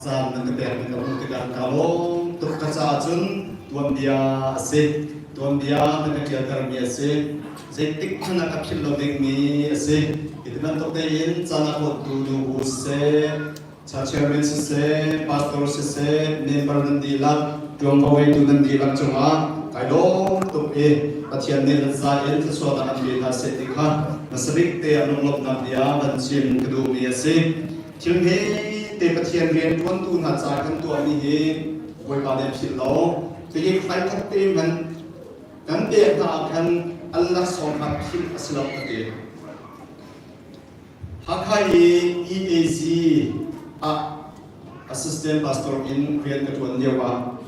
Caan nan ka pekmi ka hmuh tikah kaa lawm tuk. Ka caah cun tuanbia a si. Tuanbia nan ka ṭialtermi a si. Zeitik hmanh ah ka philh lo dingmi a si. Hi ti bantuk tein caan a kawttu nubu siseh, cha chairman siseh, pastor siseh, member nan dihlak, ṭuanvo ngeitu nan dihlak cungah kai lawm tuk i Pathian nih nan za in thluachuahnak an pe hna seh ti kha hmasa bik te ah lunglawmhnak bia van chim ka duhmi a si. Thil hmete Pathian rianṭuantu hna ca kan tuahmi hi Bawipa nih a philh lo. Cuhi hrikhat te hmanh kan pek hna ah khan an laksawng kha philh a si lo ka ti. Hakha i EAC ah assistant pastor in rian ka ṭuan lio ah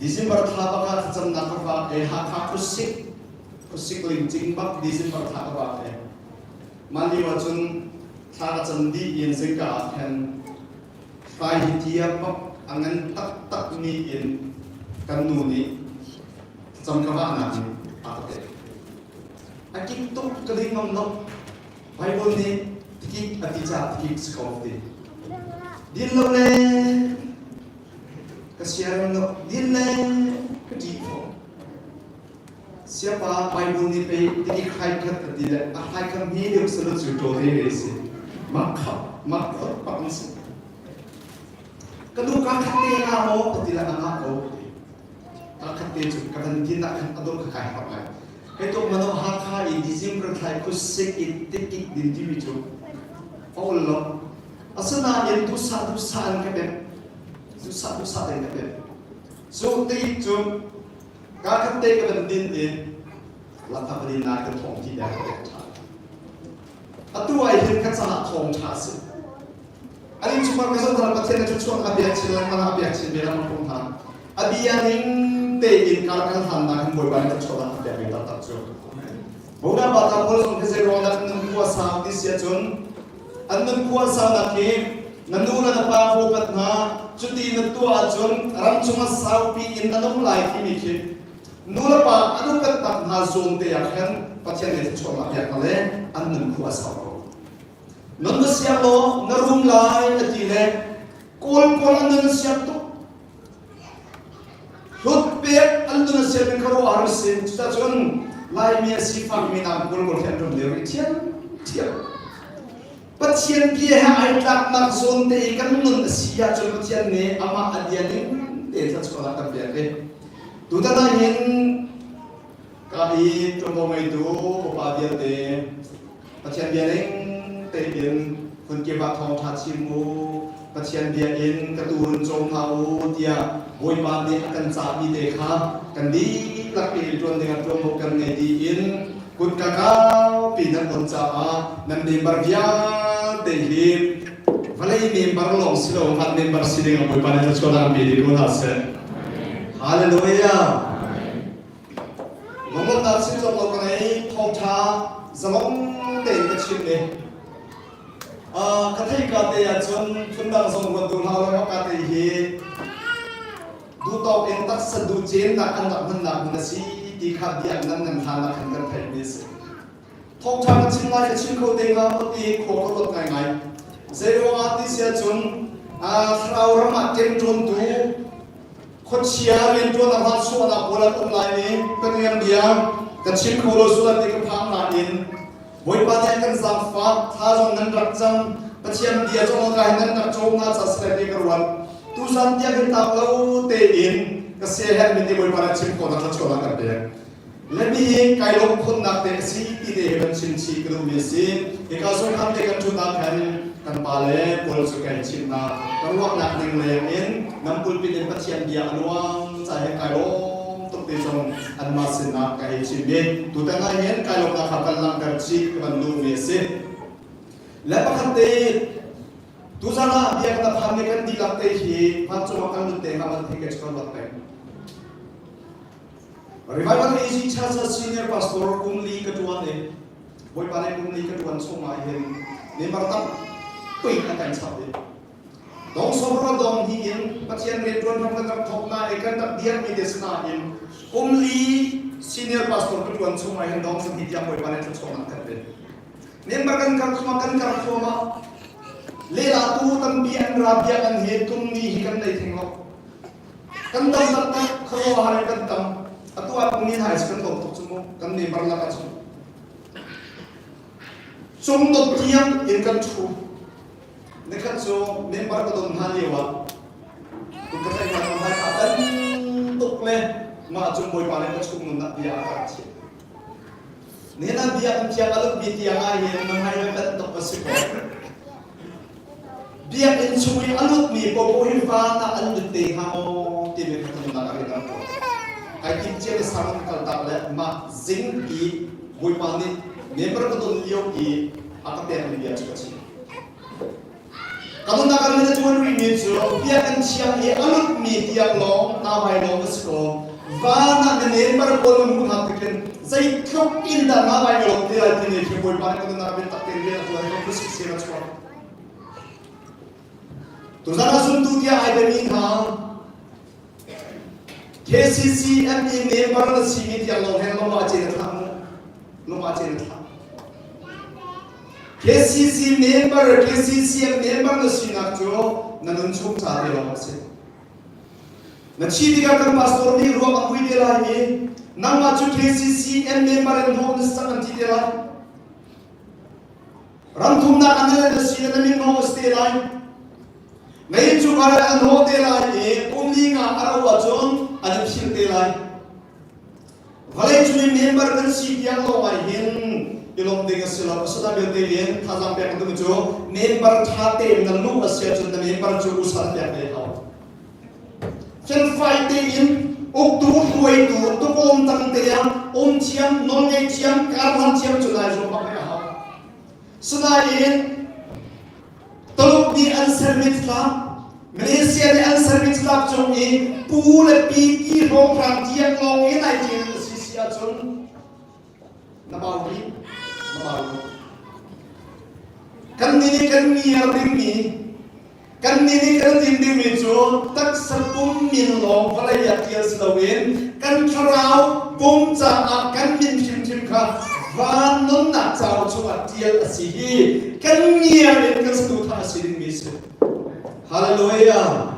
December thla bak ah thlacamnak ka vak i Hakha khuasik khuasik lingcing bak December thla ka vak i Mah lio ahcun thla ka cam dih in zingka ah khan hrai hi tia bak a ngan taktakmi in kan nu nih thlacam ka vahnak nih a ka pek. A kik tuk ka ding ngam lo. Bible nih tikik a ti caah tikik si ko ti. Din lo le ka siarem lo, din le ka ṭih khawh. Siapa Bible nih pei tikik hrai khat a ti le a hrai kha hme deuh selaw cu ṭaw ve ve si. Mah khap mah khot pak an si. Ka nu ka khat te nga maw ka ti le a ngah ko ka ti. Ka khat te cu ka van tin ah khan a dawh ka kai hak lai. Hei tuk mano Hakha i December thlai khusik i tikik din timi cu a ul lo. Asinain duhsah duhsah in ka pek. Duhsah duhsah in ka pek. Cu tikik cu Ka khat te ka van din i lakka ka din lai kan thawng ti dek ka ṭha. Atu ai hin ka caah thawng ṭha si. Ani chungah ka zoh hna Pathian na chuak a biak chin lengmang a biak chin ve lengmang ko hna. A bia ning tein kar kan hlan nak hin Bawipa nih kan chuah nak pek mi taktak cu. Boda bata pawl zong khi zei ruang dah nun khua sau ti si ahcun an nun khua sau nak hi na nu le na pa upat hna cuti na tuah ahcun ram chungah saupi in na nung lai timi khi nu le pa an upatnak hna zawn te ah khan Pathian nih thluachuahnak pek hna le an nun khua a sau ko. Nun na siang law na rum lai a ti le kawl pawl an nun a siang tuk. Hlut pek an nun a siang in khuaruah har si. Cucacun Laimi a sifakmi nam kawl kawl khi an rum lio i thiam thiam. Pathian bia he ai tlaknak zawn te i kan nun a si ahcun Pathian nih amah a bia ning te thluachuahnak kan pek i tutan ah hin ka i ṭuanvo ngeitu upa vialte Pathian bia ning tein hmunkip ah thawngṭha chim u Pathian bia in ka tuu run cawm hna u tiah Bawipa nih a kan cahmi te kha kan dihlak tein ṭuan ding ah ṭuanvo kan ngei tiin kutka kaupi nan on caah nan member vialte hi vawlei member lawng si lo van member si ding ah Bawipa nih thluachuahnak an pe dih ko hna seh. Hallelujah. Lungrualnak chim cawk lo ka ngei thawngṭha zalong tein ka chim i ka thei ka te ahcun phundang zong ruat duh hlah law ka te hi duhtawk in taksa duh ceennak an rak hmannak hmun a si ti kha bia nan nan hlan ah khan kan theihmi a si. Thawngṭha ka chim lai ka chim kho te hnga maw ti khua ka ruat ngaingai. Zei ruangah ti si ahcun thlarau ram ah ṭemṭawntu khuachia rianṭuan a van suahnak pawl an um lai i kan ngiang bia ka chim kho lo sual ti ka phang nain Bawipa nih kan zaangfah thla zong nan rak cam Pathian bia zong ka hin nan rak cawm na ca si lai ti ka ruat tuzan tiang hin tak lo tein ka siaherh mi te Bawipa nih chim khawhnak thluachuahnak kan pek Lemi hi kai lawm khunnak te a si ti te hi van chim chih ka duhmi a si. Hika zungkham te kan ṭhut ah khan kan pa le pawl cu kai chimh hna. Ka ruahnak ning leng in nan pulpit in Pathian bia a luang ca hi kai lawm tuk ti zong anmah sinah ka hei chim i tutan ah hin kai lawmnak kha kan langhter chih ka van duhmi a si. Le pakhat te tuzan ah bia kan phan mi kan dihlak te hi vancung ah kan lut te hnga man thei ka kan ruat peng. Revival AG Church ah senior pastor kum li ka ṭuan i Bawipa nih kum li ka ṭuan chung ah hin member tampi a kan chap i dong sawmro dong hi in Pathian rianṭuan hram kan rak thawk na i kan rak dirmi te sinain kum li senior pastor ka ṭuan chung ah hin dong sahnih tiang Bawipa nih thluachuahnak kan pe. Member kan kar thluahmah kan kar thluahmah. Lehla tu tampi an ra biakinn he tum ni hi kan nei theng lo. Kan tam taktak khuaruahhar in kan tam. Atu ah kum ni hna hi kan lawm tuk cu mu. Kan member lak ah cun. Cungdot tiang in kan ṭhu. Nikhat cu member ka don hna lio ah ka tlaih hna hmai kha bantuk le mah cu Bawipa nih ka chung nunnak bia a ka chimh. Nihin ah bia kan thiang a lutmi tiang ah hin na hmai na bantuk a si ko. Biakinn chung i a lutmi popo hi van ah an lut te hnga maw timi kha nunnak a rian ko. Kai tim cia ni sang kal tak le mah zing i Bawipa nih member ka don lio i a ka pekmi bia cu ka chim. Ka nunnak a rian a ṭuan rihmi cu biakinn thiang i a lutmi tiang lawng nau lawng a si ko. Van ah na member pawl na hmuh hna tikin zeitluk in dah nau na lawm te lai timi khi Bawipa nih ka nunnak biatak tein rian a ṭuan i ka khuasik sian a chuak. Tuzan ah zumtu tiah ai biami hna KCCME member na simi tiang lawng hen lawng ah cen a thlah mu. Lawng ah cen a thlah. KCC member, KCCM member na sinak cu na nun chung ca te lawng a si. Na thi tikah kan pastor nih ruak a vui te lai i nangmah cu KCCM member in hnawh na si cang an ti te lai. Ram thumnak an na si na min hnawh a si te lai. Na inn cu kar an hnawh te lai i kum li nga a rauh ahcun an i phil te lai. Vawlei cung i member kan si tiang lawng ah hin i lawmh ding a si lo. Asinain belte in thazaang pek na duh cu member ṭha tein na luh a si ahcun na member cu usa na pek ve hau. Felfai tein uktu hruaitu tukawm tang te ah um thiam, nawlngei thiam, karhlan thiam cu nai zuam bak a hau. Sinain Tuluk nih an sermi catlap, Malaysia nih an sermi catlap cung i pu le pi ti hrawnghrang tiang lawng in ai ṭial na si si ahcun na bau rih, na bau rih. Kan nih nih kan ngiar dingmi, kan nih nih kan tim dingmi cu taksa pum min lawng vawlei ah ṭial si loin kan thlarau pum caah kan min hrimhrim kha van nunnak cauk chungah ṭial a si hi kan ngiar in kan saduhthah a si dingmi a si. Hallelujah!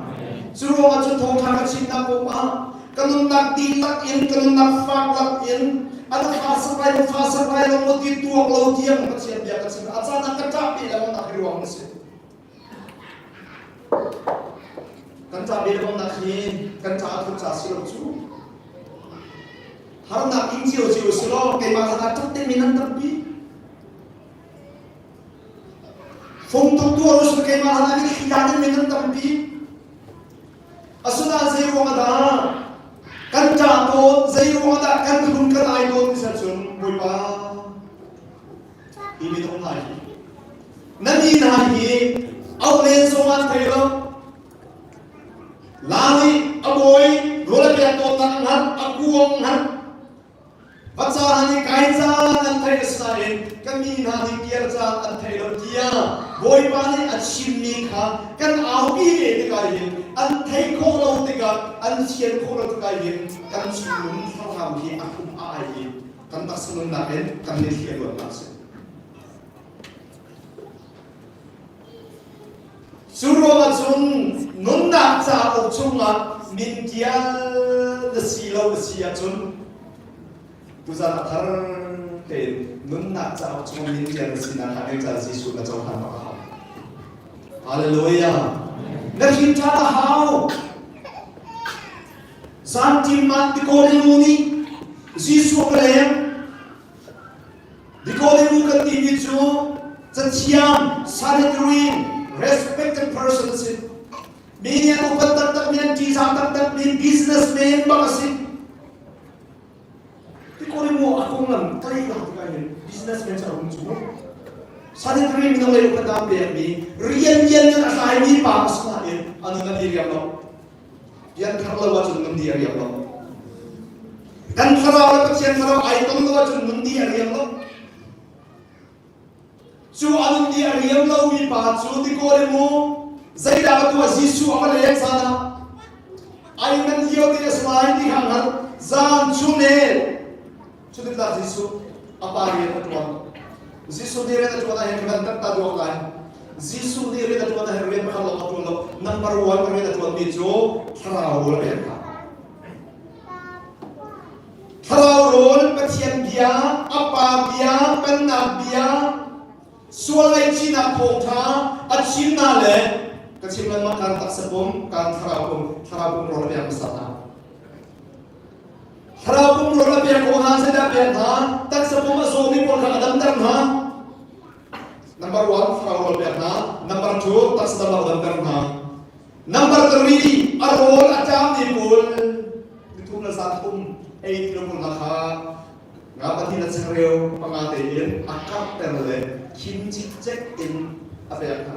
Cu ruangah cun thawngṭha ka chimnak kong ah ka nunnak dihlak in ka nunnak fak lak in an fa sak lai fa sak lai lo maw ti tuak lo tiang Pathian bia ka chim a caan ah ka ṭah pe lengmang hi ruang a si. Kan ca bia nak hi kan ca a thuk ca si lo cu. Harnak ing cio cio si law keimah lakah ṭap te mi nan tampi. Fung tuk tuar usih keimah lakah nih thli dan mi nan tampi. Asinain zei ruang ah dah kan ṭah tawn, zei ruang ah dah kan hun kan ai tawn ti cun Bawipa hi minung hna hi na mi hna hi auh len zong an thei lo. La nih a bawi rawl a pek tawnnak a hngalh, a kuang hngalh. Va ca hna nih kai caan an theih asinain ka mi hna nih kiar caan an thei lo tiah Bawipa nih a chimmi kha kan aupi ve tikah hin an theih khawh lo tikah an fian khawh lo tikah hin kan chunglung thlarau hi a hum a ai i kan taksa nunnak in kan mitthli a luannak a si. Cu ruangah cun nunnak cauk chungah min ṭial na si lo a si ahcun tuzan a thar tein nunnak cauk chungah min ṭial na sinak kha ningcang Jesuh na cohlan bak a hau. Hallelujah! Na hrin ṭhan a hau. Zan ṭim ah Nikodemu nih Jesuh a leng. Nikodemu kan timi cu cathiam, sanitary, respected person a si. Mi nih an upat taktakmi, an ṭihzah taktakmi businessman bak a si. Nikodemu a konglam ka leh lo tikah hin businessman cu a rum cu. Sanitary minung lei upatnak pekmi, rian lian in a hlaimi pa a si nain a nun a diriam lo. Pianthar lo ahcun nun di a riam lo. Kan thlarau le Pathian thlarau ai ton lo ahcun nun di a riam lo. Cu a nun di a riam lomi pa cu Nikodemu zeidah ka tuah Jesuh a va leng zan ah ai man lio te a si lai ti kha hngalh zan chung ne cutik dah Jesuh a pa rian a tuan Jesuh nih rian a tuan ah hin ka van tat ta duak lai. Jesuh nih rian a ṭuan ah rian pakhat lawng a ṭuan lo. Number one rian a ṭuanmi cu thlarau rawl a pek hna. Thlarau rawl, Pathian bia, a Pa bia, Pennak bia, sual ngaihchihnak thawngṭha a chim hna le ka chim lengmang kan taksa pum, kan thlarau pum, thlarau pum rawl a pek hmasa hna. Thlarau pum rawl a pek ko hna, zeidah a pek hna? Taksa pum a zawmi pawl kha a damter hna. Number one, thlarau rawl pek hna. Number two, taksa dam a damter hna. Number three, a rawl a ṭammi pawl nithum le zan thum ei ti lo pawl hna kha nga pahnih le changreu panga tein a karhter le khim cikcek in a pek hna.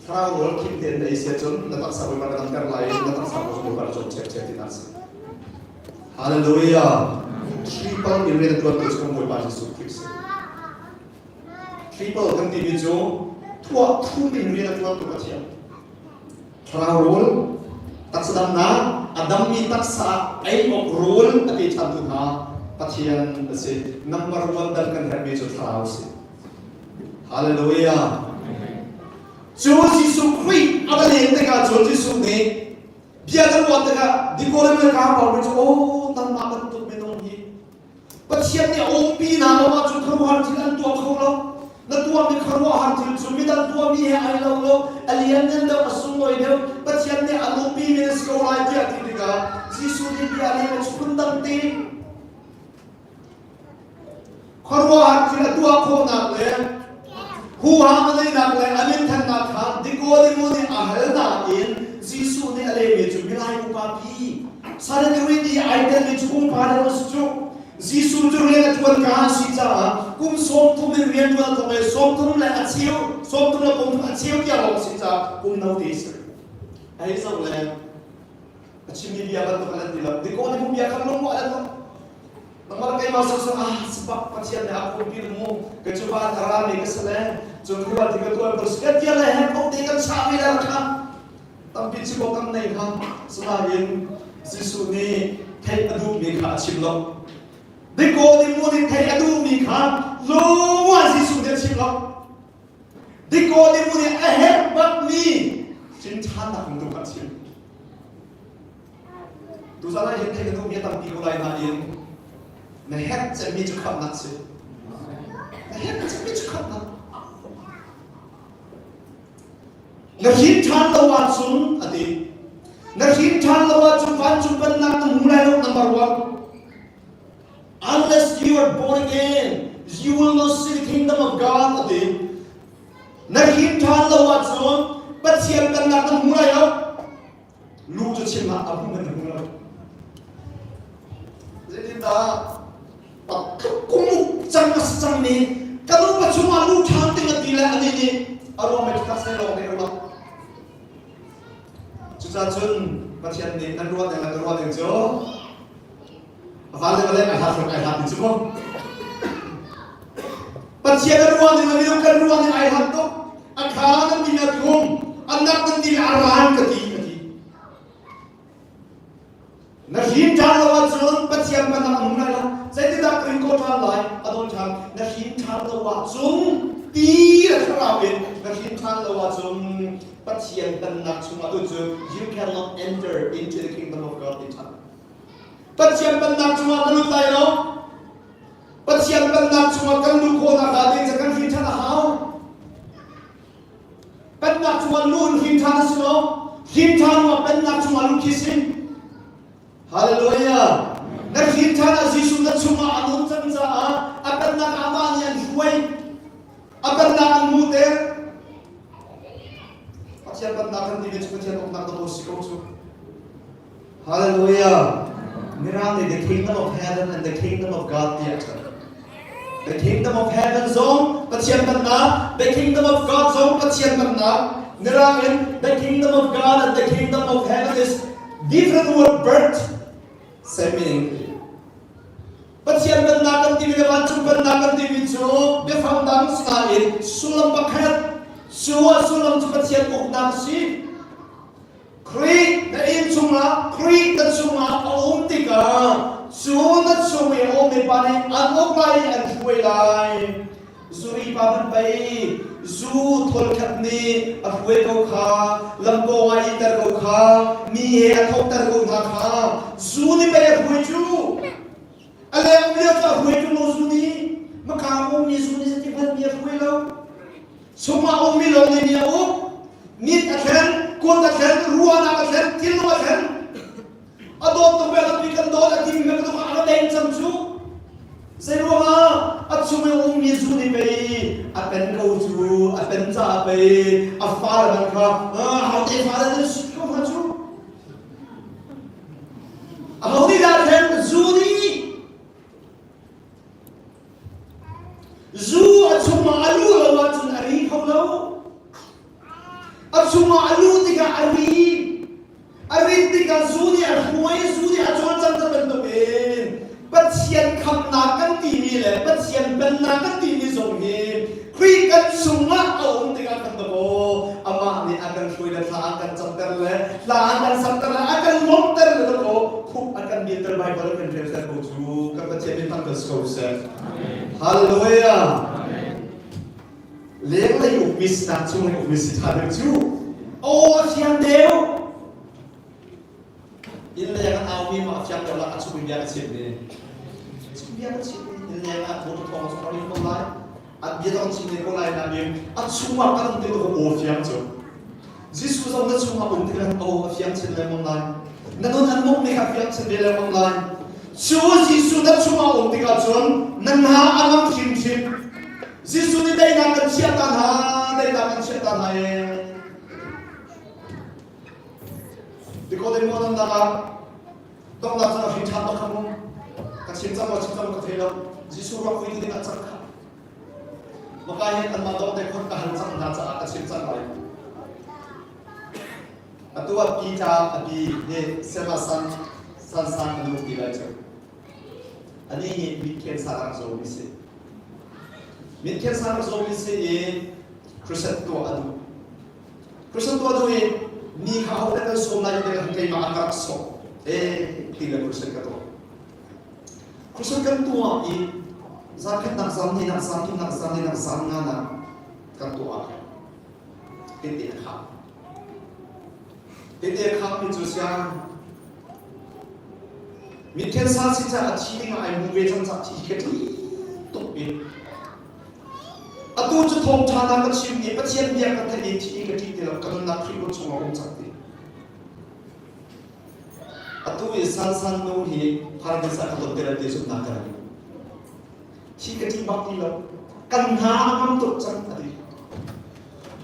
Thlarau rawl khim tein na ei sia cun na taksa Bawipa na damter lai i na taksa Bawipa na cawm chiamchiam ti hna si. Hallelujah! Triple in rian a ṭuantu cu kan Bawipa Jesuh Khrih si. Triple kan timi cu thuah thum in rian a ṭuantu Pathian. Thlarau rawl, taksa damnak, a dammi taksa ei awk rawl a pe ṭhantu hna Pathian a si. Number one dal kan herhmi cu thlarau a si. Hallelujah! Cu Jesuh Khrih a va len tikah cun Jesuh nih bia kan ruah tikah Nikodem le Karpal cu aw nangmah bantuk minung hi Pathian nih a umpi hna lo ahcun khuaruahhar thil an tuah kho lo. Na tuahmi khuaruahhar thil cu midang tuahmi he ai lo lo, a lianngan deuh, a sunglawi deuh. Pathian nih an umpi mi na si ko lai tiah ti tikah Jesuh nih bia a lehmi cu phundang te Khuaruahhar thil a tuah khawhnak le huham a neihnak le a minthannak kha Nikodemo nih a hal nain Jesuh nih a lehmi cu milai upa pi Sanhedrin i ai telmi cu upa deuh a si cu. Jesuh cu rian a ṭuan ka a si caah kum 30 in rian ṭuan a thawk i 30 le a cheu 30 le kum thum a cheu tiang lawng a si caah kum note a si. A hei zoh le a chimmi bia bantuk an ti lo. Nikodemo bia kha lung a lo. Nangmah keimah sawsawh ah sifak Pathian nih a kumpi mu ka cu van a rami ka si le cun khual ti ka tuan ko si kan tial le hem ko te kan chah mi le kha tampi chi ko kan nei kha sinain Jesuh nih theih a duhmi kha a chim lo Nikodemu nih theih a duhmi kha lungah Jesuh nih a chim lo Nikodemu nih a herh bakmi hrin ṭhannak tu kha a chim Tuzaan ah hin theih na duhmi a tampi ko lai nain na herh cemmi cu khamhnak si. Na herh cemmi cu khamhnak. Na hrin ṭhan lo ahcun a ti. Na hrin ṭhan lo ahcun vancung pennak na hmu lai lo number one. Unless you are born again, you will not see the kingdom of God a ti. Na hrin ṭhan lo ahcun Pathian pennak na hmu lai lo. Lu cu chim ah a hmu man hmu lo. Zeitindah kumuk cang a si cang ni ka nu pa chungah lu ṭhan ding a ti le ani nih a ruang mai tak sai lawng nih a ruah. Cucaah cun Pathian nih nan ruah ding le ka ruah ding cu van le vawlei ai hlat ai hlat ti cu mu. Pathian a ruah ning le minung kan ruah ning ai hlat tuk. A kha nan ti le a thum, a nak nan ti le a ran ka ti a ti. Na hrin ṭhan lo ahcun Pathian bannak a hmu lai lo. Zeitindah ka rin ko ṭhan lai? A dawn ṭhan. Na hrin ṭhan lo ahcun ti le thlarau in na hrin ṭhan lo ahcun Pathian pennak chungah tu cu you cannot enter into the kingdom of God ti ṭhan. Pathian pennak chungah na lut lai lo. Pathian pennak chungah kan luh khawhnak hnga ding cu kan hrin ṭhan a hau. Pennak chungah luh in hrin ṭhan a si lo. Hrin ṭhan ruah pennak chungah luh khi si. Hallelujah. Na hrin ṭhan ah Jesuh na chungah a um cang caah a pennak ah amah nih an hruai. A pennak an hmuhter. Pathian pennak kan timi cu Pathian uknak dawh si ko cu. Hallelujah! Mirang nih the kingdom of heaven and the kingdom of God tiah a ṭhan. The kingdom of heaven zong Pathian pennak, the kingdom of God zong Pathian pennak. Mirang in the kingdom of God and the kingdom of heaven is different word but same meaning. Pathian pennak kan timi le vancung pennak kan timi cu biafang dang sinain sullam pakhat. Cu a sullam cu Pathian uknak a si. Khrih na inn chungah Khrih na chungah a um tikah cu na chung i a ummi pa nih an uk lai i an hruai lai. Zuri pa hmanh pei Zu tholkhat nih a hruai ko kha, lamkawng ah iter ko kha, mi he a thawkter ko hna kha, zu nih pei a hruai cu. A leng lio cu a hruai ṭung lo zu nih, makang ummi zu nih zeiti hmanh mi a hruai lo. Chungah ummi lawng nih mi a uk. Mit a thlen, kut a thlen, ruahnak a thlen, thinlung a thlen. A dawt tuk ve a kan dawt a timi bantuk ah a deng cang cu. Zei ruangah a chung i ummi zu nih pei a pen ko cu, a pen caah pei a fale man kha hau te fale nan si ko hnga cu. Aho nih dah thlen zu nih zu a chungah a luh lo ahcun a ri kho lo. A chungah a luh tikah a ri. A rit tikah zu nih a hruai, zu nih a cawlcangter bantukin Pathian khamnak kan timi le Pathian pennak kan timi zong hi Khrih kan chungah a um tikah kan dakaw amah nih a kan hruai le thla a kan camter le hla a kan sakter le a kan lawmhter le dakaw khup a kan bilter Baibal a kan relter ko cu kan Pathian min thangṭhat si ko seh. Hallelujah. Lenglei ukmi sinak chunglei ukmi si ṭha deuh cu aw a fiang deuh. Inn leng ah aumi ma a fiang deuh la a chung bia ka chim ni. Chung bia ka chim inn leng ah motor thawng cu ring ko lai. An bia dong chim ne ko lai na bim a chungah kan um te ko aw fiang cu. Jesuh zong na chungah um tikah aw a fiang chin lengmang lai. Na nun an muk mi kha fiang chin ve lengmang lai. Cu Jesuh na chungah um tikah cun na hna a ngam hrimhrim. Jesuh nih daihnak kan chiah ta hna, daihnak kan chiah ta hna ee. Nikodemo nan nak ah donghnak cun a hri ṭhan bak kha mu. Ka chim cang maw chim cang ka thei lo. Jesuh ruak vui tu ding ah cang kha. Maka hin anmah dong te khon ka hal cang hna caah ka chim cang lai. Atu ah pi tla a pi he sema san san san an um ti lai cu. Ani hi mit sa rak zawmi si. Mit sa rak zawmi si i Christian tuah a duh. Christian tuah duh i mi kha ho kan sawm lai ti kan keimah a ka rak sawm. Eh ti le Christian ka tuah. Christian kan tuah i zarkhatnak zan ni nak zan thumnak zan li nak zan nga nak kan tuah tete a kham. Tete a kham mi cu siang Mithen sa si ca a thi ding ah ai mu ve cang ca thi khi tuk in atu cu thawngṭha na ka chim i Pathian bia ka theih i thi ka ṭih ti lo ka nunnak Khrih kut chungah um cang ti atu i san san nu hi paradise ah ka ton te lai ti zumhnak ka ngei thi ka ṭih bak ti lo kan hna a ngam tuk cang a ti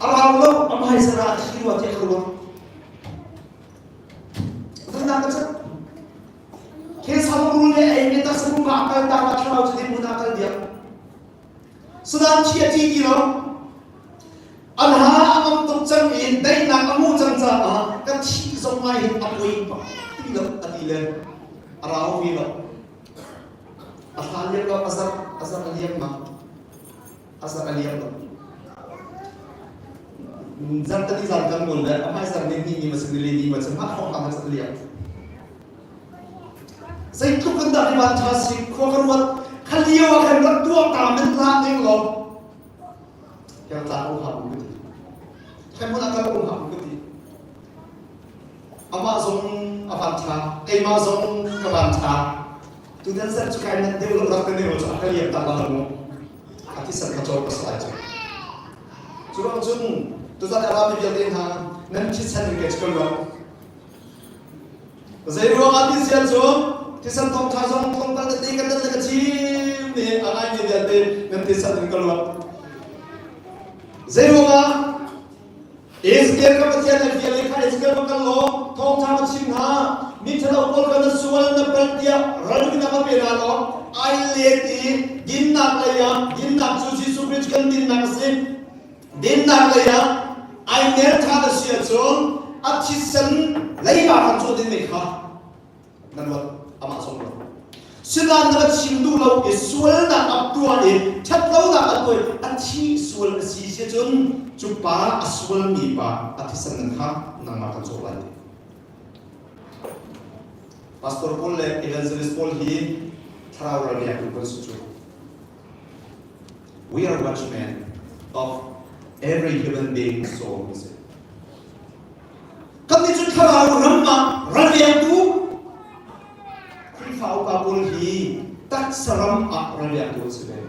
a rau lo a hmaisara a thi rua tiah ka ruat Zeihdah ka cak? Thesam rul le ei mi taksa pum ah kal tak ah thlarau cu hmun ah kal diam. Sadan thi a ti ti lo. An ha a ngam tuk cang in daihnak a mu cang caah ka thi zong ngai hin a poi bak ti lo a ti le a rau ve lo. A hla liam lo a zar a zar a liam ma. A zar a liam lo. Zarhteni zan kan ngol le a hmaizar ni ni ni ma ni ni ma cun mah hrawng hlang a liam. Zeitluk kan dah riban ṭha si khua ka ruat kha lio ah khan rak tuah ta men la ning lo. Kya tla ko ha ka ti. Khan mun akal ko ha ka ti. Amah zong a van ṭha, keimah zong ka van ṭha. Tutan zan cu kai nan deuh lo rak te ne cu a ka liam ta la mu. A thisen kha caw ka salai cu. Cu ruang cun tuzan a rami vialte hna nan thisen in ka luat. Zei ruangah ti sia cu thisen thawngṭha zong thawngpang tete kan nan ka chim ni a ngaimi vialte nan thisen in ka luat. Zei ruangah Ezekiel ka Pathian na fial i kha Ezekiel va kal law thawngṭha va chim hna. Mi ṭhalo pawl kha na sual na palh tiah ralrin a va pe hna law ai let i dinnak lei ah dinnak cu Jesuh Christ kan dinnak a si. Dinnak lei ah ai mer ṭhan a si ahcun a thisen leiba kha cu ding kha na luat amah zong luat sinain na va chim duh lo i sualnak a tuah i ṭhatlonak a tuah i a thi sual a si si cun cu pa a sualmi pa a thisen nan kha nangmah kan cawk lai ti pastor pawl le evangelist pawl hi thlarau ral riaktu kan si cu we are watchmen of Every human being soul a si. Kan nih cu thlarau ram ah ralvengtu Khrihfa upa pawl hi taksa ram ah ralvengtu an si ve.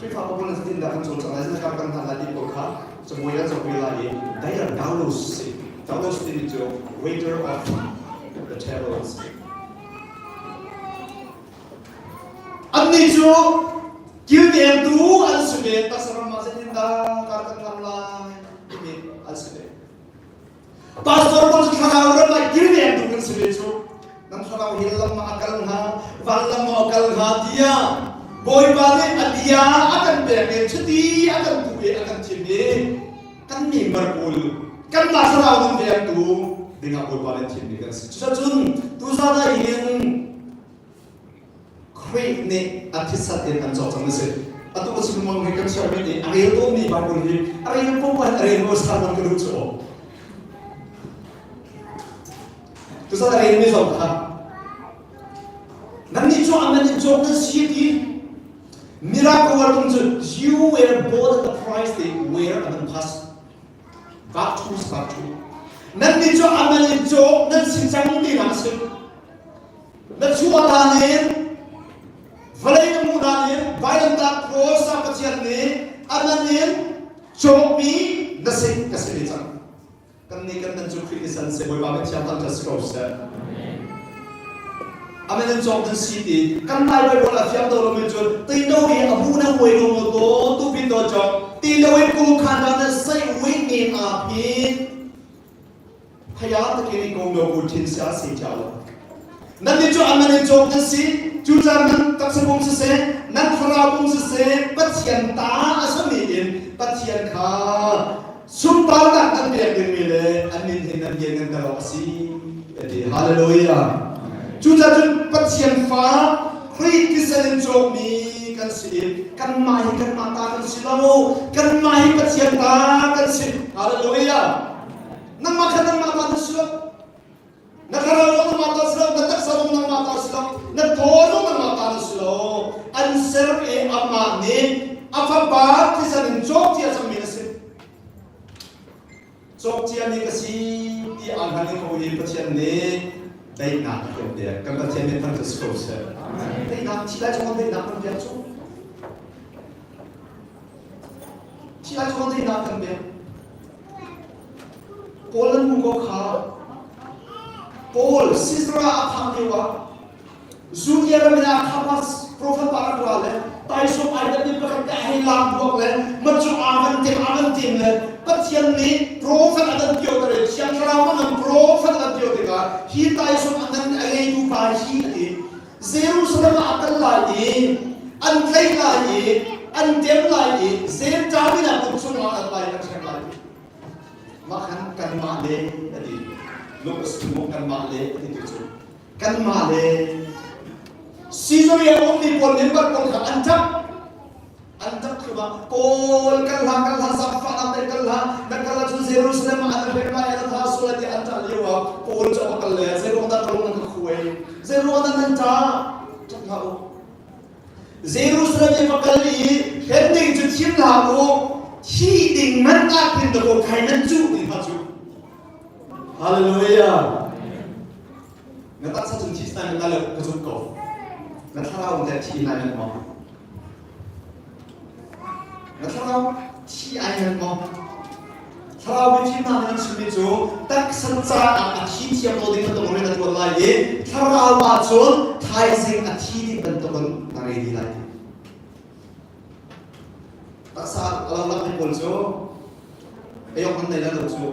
Khrihfa pawl nan tin dah kan cawlcang lai kan kan hna lai ti pawl kha camuai kan zoh ve lai i they are doulos si. Doulos timi cu waiter of the table si. Annih cu kilvengtu an si ve, taksa ram ah zeitindah kar kan lam lai timi an si ve. Pastor pawl cu thlarau ram ah kilvengtu kan si ve cu. Nan thlarau hi lam ah a kal hnga, van lam ah a kal hnga tiah Bawipa nih a bia a kan pek i chiti a kan tu i a kan thim i kan member pawl kanmah thlarau nan vengtu dingah Bawipa nih thimmi kan si. Cucun tuzan ah hin Khrih nih a thisat in an cawk cang a si. Atu ka chim hi kan chairman nih a rel tawnmi Bible hi a rel poah in a rel mo sermon ka duh cu. Tuzan a relmi zong kha nannih cu aman in cawk nan si ti miracle working cu you were bought at the price they were aman pass Verb 2 verb 2 nannih cu aman in cawk nan si cang ti na si. Na chuah hlan in vawlei na hmuh hlan in vailamtah cross ah Pathian nih a man in cawkmi na si ka si ve cang. Kan nih kan nan cu Khrih ni san se Bawipa min thiang thangṭhat si ko seh. Amen in cawk nan si ti kan Lai Bible a fiang do lomi cun ti no i a bu na huai lo mo to tu pin do chok ti lo in kum khan da na sai wi ni a phin Phaya takini kong do ku thin sia se cha lo. Nan ni cu aman in cawk nan si, cu caan nan taksa pum siseh, nan thlarau pum siseh, Pathian ta a sami in Pathian kha sunparnak nan pek dingmi le an min hin nan lian ngan awk a si. A ti. Hallelujah. Cucaah cun Pathian fa Khrih thisen in cawkmi kan si i kanmah hi kanmah ta kan si lo, kanmah hi Pathian ta kan si. Hallelujah. Nangmah kha nangmah ta na si lo. Na thlarau zong nangmah ta si lo, na taksa zong nangmah ta si lo, na thaw zong nangmah ta na si lo. An ser i amah nih a fapa thisen in cawk cia cangmi na si. Cawk ciami ka si ti aa hngal i ko i Pathian nih daihnak a kan pek. Kan Pathian nih thangṭhat si ko seh. Daihnak, thi lai chungah daihnak kan pek cu. Thi lai chungah daihnak kan pek. Paul an hmu ko kha. Paul Sisera a phak lio ah Judea ram in a khapas prophet pa rak ra le taisawm ai dat pakhat te hei lak buak le macu aa van tem aa van tem le Pathian nih prophet a dan pio tere Thiang Thlarau man prophet a dan pio tikah hi taisawm a ngan a ngeitu pa hi a ti Jerusalem ah a kal lai i an tlaih lai i an tem lai i Zentail ah kum chungah an lai an hrem lai mah khan kanmah le a ti Lukas mu kanmah le a ti tu cu kanmah le Caesarea ummi pawl member pawl kha an ṭap an ṭap thluahmah Paul kal hlah kal hlah zaangfahnak te kal hlah na kal ahcun Jerusalem ah an hrem lai an tha sual ti an ṭah lio ah Paul cu a kal le zeiruang dah ka lung nan ka khuai zeiruang dah nan ṭah ṭap hlah u Jerusalem i va kal i hren ding cu thim hlah u thi ding man ah khin da ko khai nan cuh ti hna cu Hallelujah na taksa cung thi nai na le ka zumh ko na thlarau te thi nai nan maw Na thlarau thi ai nan maw? Thlarau mifim hna nih an chimmi cu taksa caah a thi thiam lo ding bantuk rian a ṭuan lai i thlarau ah cun thaizing a thi ding bantukin na ready lai. Taksa a lo lakmi pawl cu ayok nan nei lai lo cu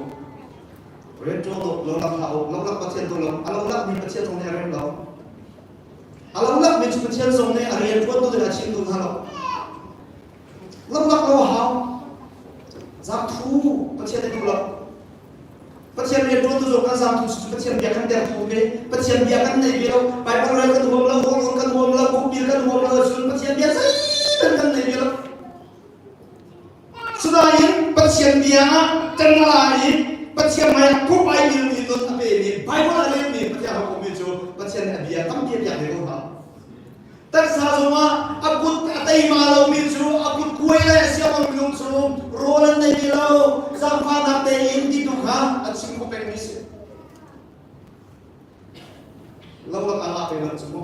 rian ṭuan lo lak hlah u lo lak Pathian tu lo a lo lakmi Pathian zong nih a rem lo A lamlakmi cu Pathian zong nih a rian ṭuantu ding a chim duh hna lo. Lamlak lo a hau. Zaangthu Pathian nih duh lo. Pathian rian ṭuantu zong kan zaangthu cu Pathian bia kan der thawng ve. Pathian bia kan nei ve lo. Bible rel kan huam lo, rawl kan huam lo, khukbil kan huam lo ahcun Pathian bia zeihmanh kan nei ve lo. Sinain Pathian bia ah kan la i Pathian hmai ah khup ai milmi nun a pemi Bible a relmi Pathian hawikom cu Pathian nih a bia tampi a piak ve ko hna. Taksa zongah a kut a teima lomi cu a kut kuai. lai a sia minung cu rawl an nei ti lo zaangfahnak tein ti tu kha an chim kho pengmi si. Lolak a ngah ve lo cu mu.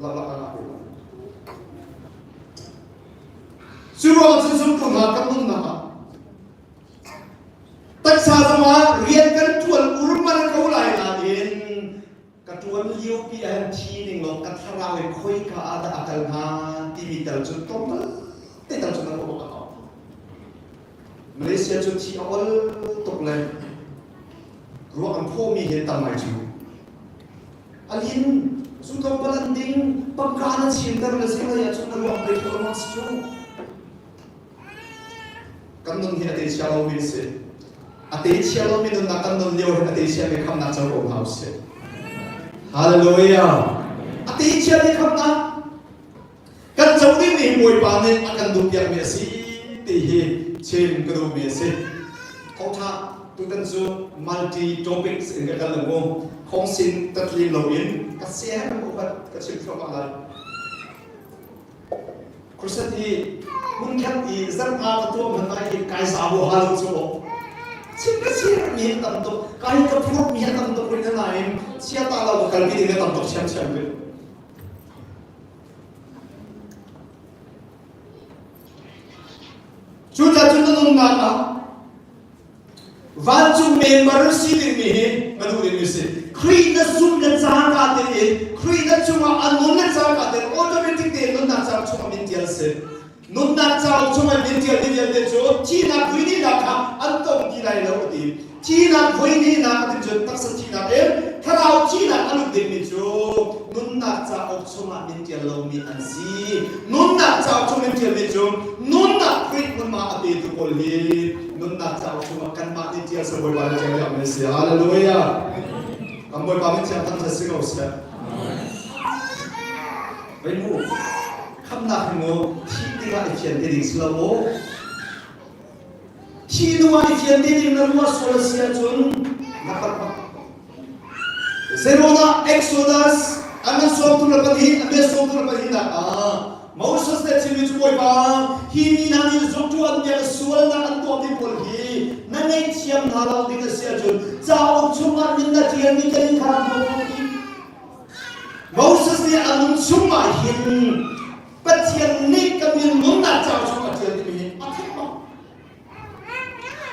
Lolak a ngah ve lo. Cu ruang cun zumtu hna kan nunnak ah taksa zongah rian kan ṭuan urmar ko lai nain ka ṭuan liopi ah hin thi ning law ka thlarau in khoika ah dah a kal hnga timi tal cu tlawmpal te tal cu kan ruah a hau. Malaysia cu thi a ol tuk le ruak an phawmi hi tam ngai cu. A lin zu tlawmpal an ding pangka na chimter le zinglei ahcun na ruak bei kho lengmang si cu. Kan nun hi a te chia lomi a si. A te chia lomi nunnak kan nun lio hin a te chiami khamnak co ko hna usih. Hallelujah. A te chiami khamnak kan co dingmi hi Bawipa nih a kan duhpiakmi a si ti hi chim ka duhmi a si. Thawngṭha tutan cu multi topics in ka kal lengmang. Khongsin tatlim loin ka share upat ka chim thluahmah lai. Crusade hi hmunkhat i zarhma ka tuah hmanh ah hin kai za huaha lo cu chim ka share mi a tam tuk kai ka phurh mi a tam tuk rih nain chia ta lo ka kalpi ding a tam tuk chiamchiam rih. Cucaah cun na nunnak ah vancung member si dingmi hi na duh dingmi si. Khrih na zumh le cangka tein Khrih na cungah a nun le cangka tein automatic tein nunnak cauk chungah min tial si. Nunnak cauk chungah min tial mi vialte cu thihnak vuihnihnak kha an tong ti lai lo a ti. Thihnak voihnihnak a ti cun taksa thihnak in thlarau thihnak a lut dingmi cu nunnak cauk chungah min ṭial lomi an si. Nunnak cauk chung min ṭialmi cu nunnak Khrih hmunhma a petu pawl hi nunnak cauk chungah kanmah nih ṭial seh Bawipa nih ṭial piakmi a si. Hallelujah. Kan Bawipa min thiang thangṭhat si ko seh. Vei mu, khamnak hi mu thih tikah i fian te ding si lo mu. Thi hnu ah i fian te ding na ruah sual a si ahcun na palh bak. Zeiruangah Exodus a man 32 a me 32 nak ah Moses le chimmi cu Bawipa hi mi hna nih zukṭu an biak sualnak an tuahmi pawl hi na ngaihthiam hna lo ding a si ahcun cauk chungah min na ṭialmi kan in kha rak ti. Moses nih a nun chungah hin Pathian nih ka min nunnak cauk chung a ṭial timi hi a theih bak.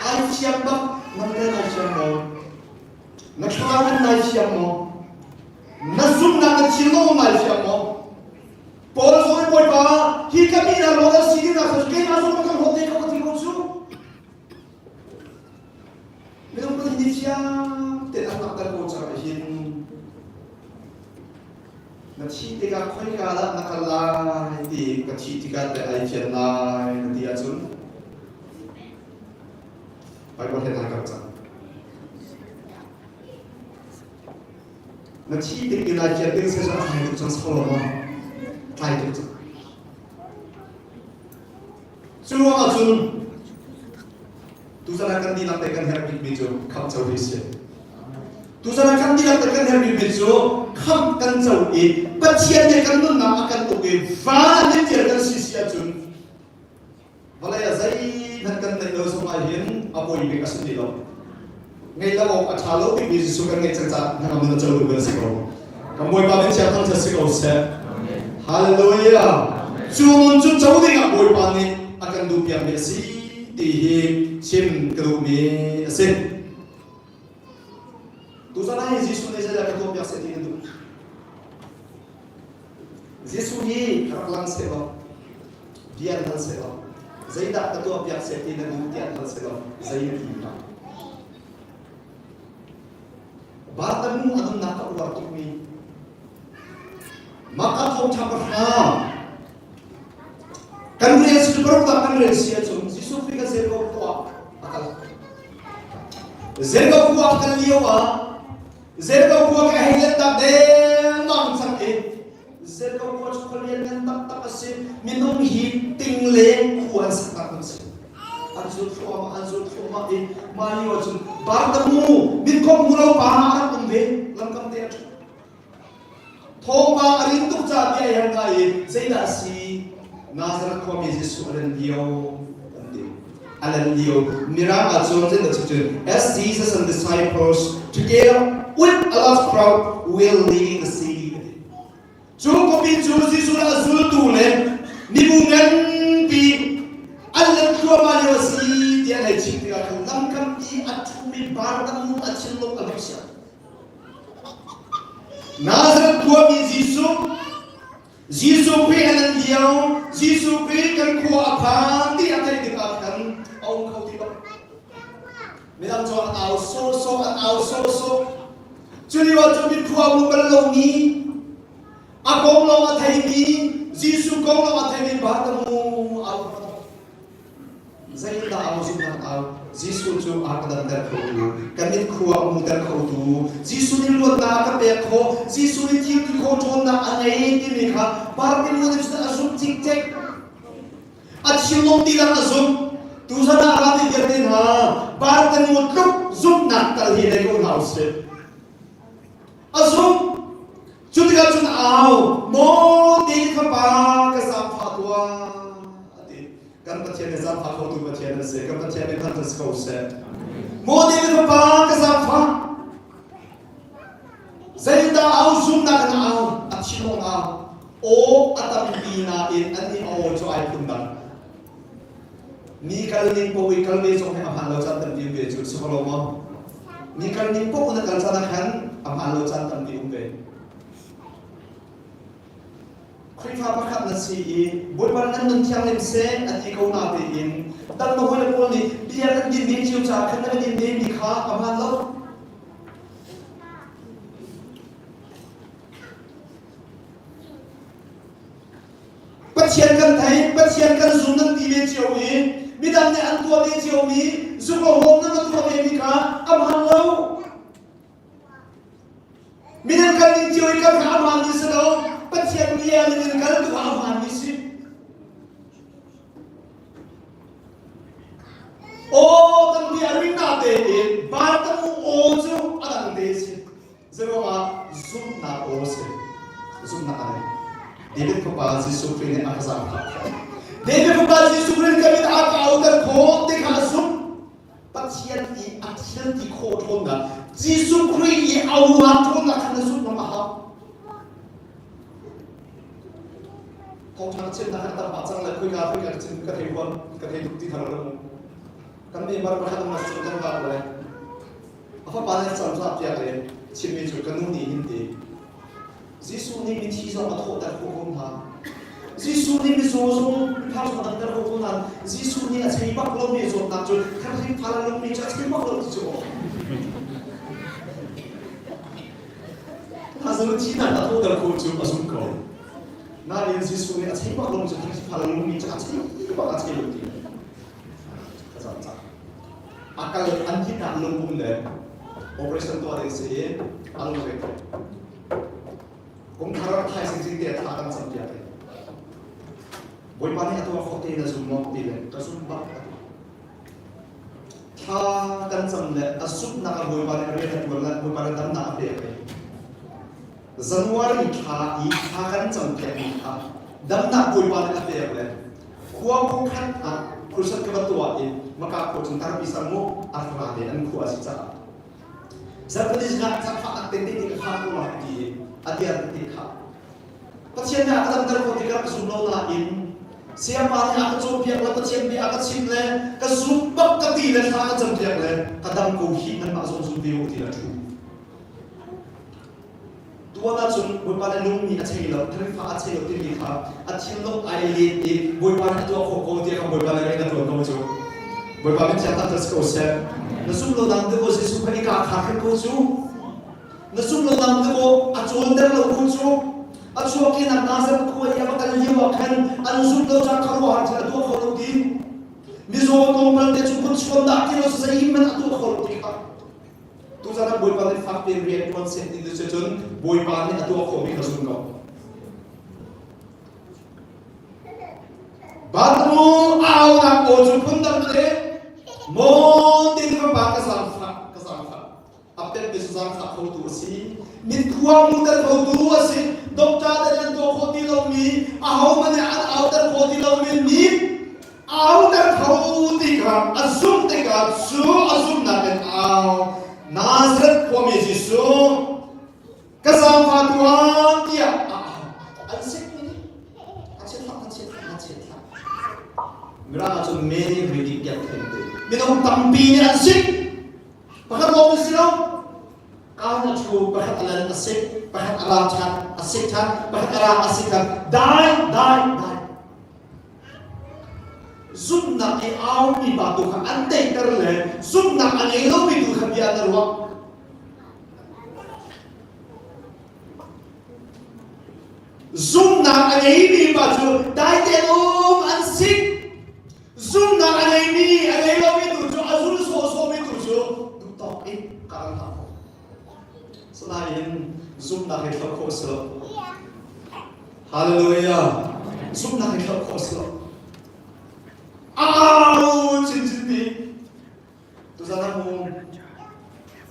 Ai fiang bak, nang le nai fiang maw? Na thlarau in nai fiang maw? Na zumhnak na thinlung nai fiang maw? Paul zong nih Bawipa hi ka mi hna rawl an si dingnak cu keimah zong ka hlawt te ko ka ti ko cu. Minung kan hi fiang tein an langhter ko caah hin Na thih tikah khoika dah na kal lai ti ka thih tikah teh ai fian lai na ti ahcun Bible he naa kal cang. Na thih tik in ai fian ding se a tlai tuk cang sau lo maw? Tlai tuk cang. Cu ruangah cun tuzan ah kan dihlak te kan herh bikmi cu khamh co hi si. Tuzan ah kan dihlak te kan herh bikmi cu khamh kan co i Pathian nih kan nunnak a kan uk i van in tial kan si si ahcun vawlei ah zeihmanh kan neih lo zongah hin a poi bik a si ti lo. Ngeih lo awk a ṭha lo bikmi Jesuh kan ngeih cang caah hnangam in a co duh kan si ko. Kan Bawipa min thiang thangṭhat si ko seh. Hallelujah. Cu nun cu co dingah Bawipa nih a kan duhpiakmi a si ti hi chim ka duhmi a si. Tuzan ah Jesuh nih zeidah ka tuahpiak seh ti na duh? Jesuh hi rak lang seh law, bia hal seh law, zeidah ka tuahpiak seh ti na duh tiah hal seh law, zei na ti hnga? Bartamu a nunnak ka uar tukmi Maka thawngṭha pahra kan rel si paruk kan rel si ahcun Jesuh Khrih kan Jericho khua a kal. Jericho khua a kal lio ah Jericho khua ka hei let tak dengmang cang i Jericho khua cu khua lianngan taktak a si. Minung hi ting leng khua an sak tak an si. An zul thluahmah, an zul thluahmah i mah lio ahcun Bartamu mitkhawk hmu lo pa a rak um ve lamkam te a ṭhu. Thawngpang a rin tuk caah bia i hal hna i zeidah a si? Nazareth khuami Jesuh a lan lio an ti. A lan lio. Mirang ah cun zeidah chim cun as Jesus and disciples together with a large crowd were leaving the city. Cu khuapi cu Jesuh le a zultu le mibu nganpi an let thluahmah lio a si tiah an hei chim tikah khan lamkam i a ṭhumi Barnabas a thinlung a hei siang. Nazareth khuami Jesuh, Jesuh Khrih an an lio, Jesuh Khrih kan khua a phan ti a theih tikah khan a um kho ti lo. Midang cu an au sawhsawh, an au sawhsawh. Cu lio ah cun mitkhua a hmu bal lomi, a kong lawng a theimi, Jesuh kong lawng a theimi Bartimaeus au Zeitindah au zumhnak au? Jesuh cu a ka damter khotu, ka mitkhua a hmuter khotu, Jesuh nih luatnak a ka pek khawh, Jesuh nih thil ti khawh ṭhawnnak a ngei timi kha Bartimaeus nih cun a zumh cikcek. A thinlung dihlak a zumh. Tuzan ah rami vialte hna Bartimaeus tluk zumhnak tal hi nei ko hna usih. A zumh. Cu tikah cun au, Maw David fapa ka zaangfah tuah a ti. Kan Pathian nih zaangfah khotu Pathian a si. Kan Pathian nih thangṭhat si ko seh. Maw David fapa ka zaangfah. Zeidah au zumhnak in au, a thinlung au. Aw a tampi nain annih a aw cu ai phundang. Mi kal ning paoh i kal ve zong hi a hmaan lo caan tampi um ve cu si ko lo maw? Mi kal ning paoh na kal caan ah khan a hmaan lo caan tampi um ve. Khrihfa pakhat na si i Bawipa nan nun thianghlim seh a ti ko na tein dang na hawile pawl nih bia kan din ve cio caah khan na va din ve mi kha a hmaan lo. Pathian kan thei, Pathian kan zum nan ti ve cio i midang nih an tuah ve ciomi zumawm nan va tuah ve mi kha a hmaan lo. Midang kan ning cio i kan kha a hmaan mi si lo. Pathian bia ning in kal tu a hmaan mi si. Aw tampi a ring na tein Bartamu aw cu a dang te si. Zeiruangah zumhnak aw si? Zumhnak a ngei. David fapa Jesuh Khrih nih a ka zaangfah. David fapa Jesuh Khrih ka min a ka auter khawh ti kha a zumh. Pathian i a thil ti khawh ṭhawnnak Jesuh Khrih i a uar ṭhawnnak kha na zumh ngam a hau. Thawngṭha chimnak kan tam pah cang le khuika khuika ka chim ka thei huam ka thei tuk ti thar lo mu. Kan member pakhat um cun kan vak le A fapa nih a camcahpiak i chimmi cu ka nu nih hin ti. Jesuh nih mithi zong a thawhter khawh ko hna. Jesuh nih mizaw zong miphar zong a damter khawh ko hna. Jesuh nih a chei bak lomi zawtnak cu tharhring phal a lungmi cu a chei bak lo ti cu aw. Lazarus thihnak a thawhter khawh cu a zumh ko. Nain Jesuh nih a chei bak lo cu tharhring phal a lungmi cu a chei bak a chei lo ti. Ka cam cang. A kal an thihnak lungpum le operation tuah ding si i a lungre kum thar thaising cing te thla kan cam piak i Bawipa nih a tuah khawh te na zum maw ti le ka zum bak a ti thla kan cam le a zumhnak a Bawipa nih rian a tuan le Bawipa nih damnak a pek i January thla i thla kan cam piak mi kha damnak Bawipa nih a pek le Khua khat ah crusade ka va tuah i maka khua chung tarpi sang mu a ra le an khua a si caah Zarhpini zingah cakfah tak te te ka kha ko la ti i a diar te kha Pathian nih a ka damter ko ti ka rak zum lo nain Sayapa nih a ka cawnpiak le Pathian bia a ka chim le ka zum bak ka ti le thla ka campiak le ka dam ko hi nanmah zong zum ve u ti a thu. Tuan ahcun Bawipa nih lung nih a chei lo, tharifa a chei lo timi kha a thinlung ai let i Bawipa nih a tuah khawh ko tiah kha Bawipa nih rian a ṭuan ko cu. Bawipa min thiang tak si ko seh. Na zumh lo nang deuh Jesuh kha i ka khar hrim ko cu. Na zumh lo nang deuh a cawnter lo ko cu. A chuahkehnak Nazareth khua i a va kal lio ah khan an zumh lo caah khuaruahhar thil a tuah kho lo ti. Mizaw tlawmpal te cu kut chuan dah ti lo zeihmanh a tuah kho lo ti kha. Tuzan ah Bawipa nih fak tein rian ṭuan seh ti cu cun Bawipa nih a tuah khawhmi kha zum ko. Batmu aunak aw cu phundang te maw tin fapa ka zaangfah ka zaangfah. A pekmi cu zaangfah khotu a si. Mitkhua hmuhter khotu a si. Doctor te nih an tuah khawh ti lomi, ahohmanh nih an auter khawh ti lomi nih auter kho ti kha a zumh tikah cu a zumhnak in au. Nazareth khuami Jesuh ka zaangfah tuah tiah a au. An sikmi nih a chiat an chiat an chiat Mirang ahcun many reading tiah theih Minung tampi nih an sik. Pakhat lawng na si lo. Kaan a ṭhu, pakhat a lan a sik, pakhat a ra ṭhan, a sik ṭhan, pakhat a ra a sik ṭhan. Dai, dai, dai. Zumhnak i aumi pa tu kha an teiter le zumhnak a ngei lomi tu kha bia na ruah. Zumhnak a ngeimi pa cu dai tein um an sik. Zumhnak a ngeimi, a ngei lomi tu cu a zul sawhsawhmi tu cu duhtawk in ka ral hna khawh. Sinain zumhnak hi hloh khawh a si lo. Hallelujah. Zumhnak hi hloh khawh a si lo. Au chinchin Tuzan ah mu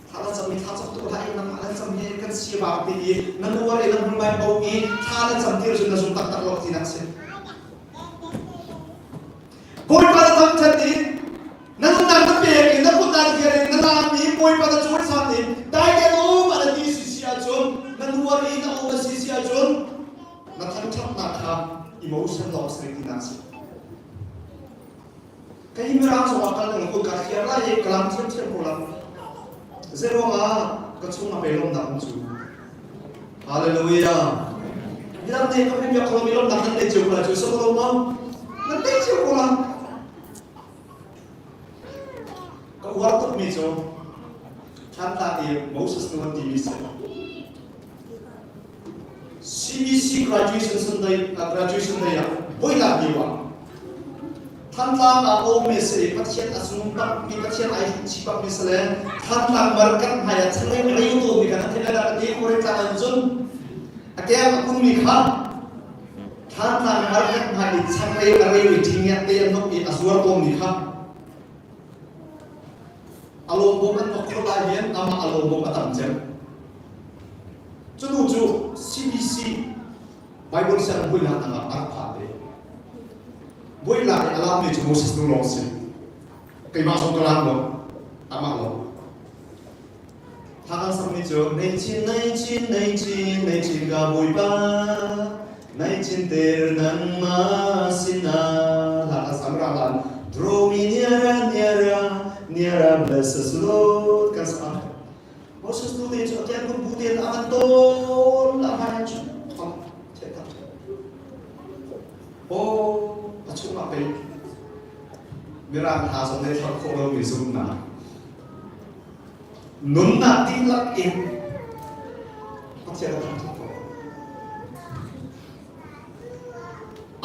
thla na cam i thla cam tuk hlah i nangmah na cam hi kan si bak ti i na nuar i na hmulmai bo i thla na cam ti cun na zum taktak lo tinak si. Bawipa na thangṭhat i na nunnak na pek i na kut na thiar i na laam i Bawipa na cawisan i dai tein um a na ti si si ahcun na nuar i na um a si si ahcun na thangṭhatnak kha emotion lawng si tinak si. Kei Mirang zongah kal ning kut ka thiar lai i ka lam thiamthiam ko lai. Zeiruangah ka chung a pe lawmnak um cu. Hallelujah. Midang nih ka biak ko mi lawmnak nan nei cio ko lai cu so ko lo Nan nei cio ko lai. Ka uar tuk mi cu Thantlang i Moses nu an timi si. CBC graduation Sunday graduation day ah voinak lio ah Thantlang ah um mi si Pathian a zum bak mi Pathian ai hruhchi bak mi si le Thantlang mar kan hmai ah changreu reu to mi kan thil la ti kore tlang an cun a keng a kun mi kha Thantlang mar kan hmai i changreu a reu i ṭhing te an nok i a zuar to mi kha a lawm an nok khor lai hian amah a lawm a tam cem Cu cu CBC Bible sianginn buinak ah a rak phan ve. Buinak i a lammi cu Moses nu lawng si. Keimah zong ka lam lo, amah lo. Thla kan sakmi cu Nei chin, nei chin, nei chin, nei chin ka Bawipa, nei chin ter nangmah sinah. Hla kan sam ra lan. Draw me nearer, nearer, nearer, bless us Lord. Kan sak. Moses nu te cu a kiangkun bu tein a van tawl a hmai cu thong thian tak Oh, a chungah pei mirang hna zong nih thlauh khawh lomi zumhnak nunnak dihlak in Pathian a thangṭhat ko.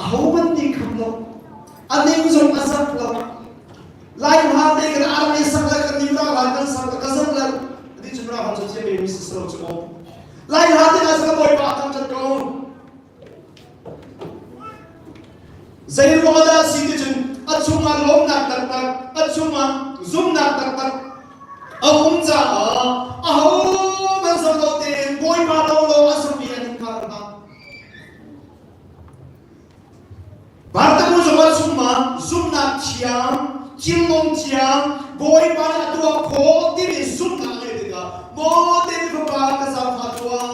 Ahohmanh nih kham lo, a ning zong a zak lo, Lai hna te kan ar le sak le kan nim ra lai kan sak le ka zam le ati cu ra hon cu thiam mi si sro cu mo Lai hna te na sak bawipa thangṭhat ko zei ruang dah si ti cun a chungah lawmnak taktak a chungah zumnak taktak a um caah aho man zam lo tein bawipa lo lo a sami an in phar hna Bartamu zong ah zumma zumnak thiang, thinlung thiang, Bawipa nih a tuah khawh timi zumhnak a ngeih tikah maw David fapa ka zaangfah tuah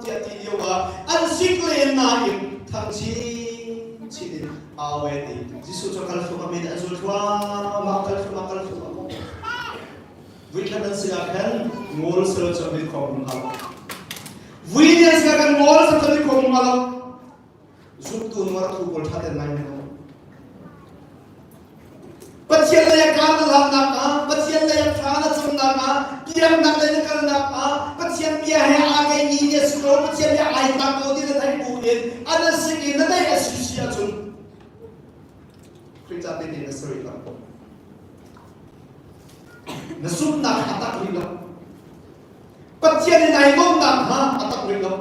tiah ti lio ah an sik len nain thang chinchin in au e ti Jesuh cu kal thluahmah mi nih an zul thluahmah kal thluahmah kal thluahmah vui khat an si ah khan ngol selo cu mit khong hmu hnga vui ni an si ah khan ngol selo cu mit khong hmu hnga lo Zumtu nuar thu pawl ṭha ten ngai men Pathian lei a kaan na lannak ah, Pathian lei a thla na camnak ah, biaknak lei na kalnak ah, Pathian bia he aa keimi nih a si ko, Pathian bia ai tlak ko ti na theih bu in an a sik i na neih a si si ahcun Khrih ca te na si rih lo. Na zumhnak a tak rih lo. Pathian in ai lawmnak kha a tak rih lo.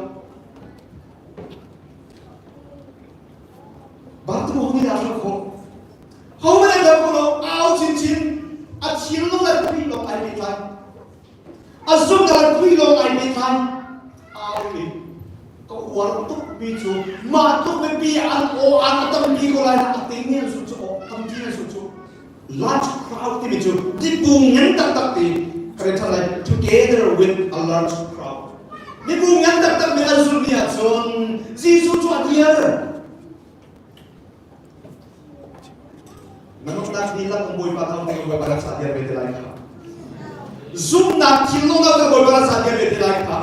Bartimo hong in aa hlo khawh. Ho man ai hlo khawh lo, au chinchin, a thinlung le Khrih lawng ai pehtlai. A zumnak Khrih lawng ai pehtlai. Au i ka uar tuk mi cu mah tluk mipi an aw an a tampi ko lai a te ni an su cu aw tampi an su cu large crowd timi cu mibu ngan taktak ti ka lai together with a large crowd mibu ngan taktak mi an zulmi ahcun Jesuh cu a dir Na nunnak dihlak in Bawipa thawng in Bawipa rak sa diar ve te lai kha. Zumhnak thinlung ah kan Bawipa rak sa diar ve te lai kha.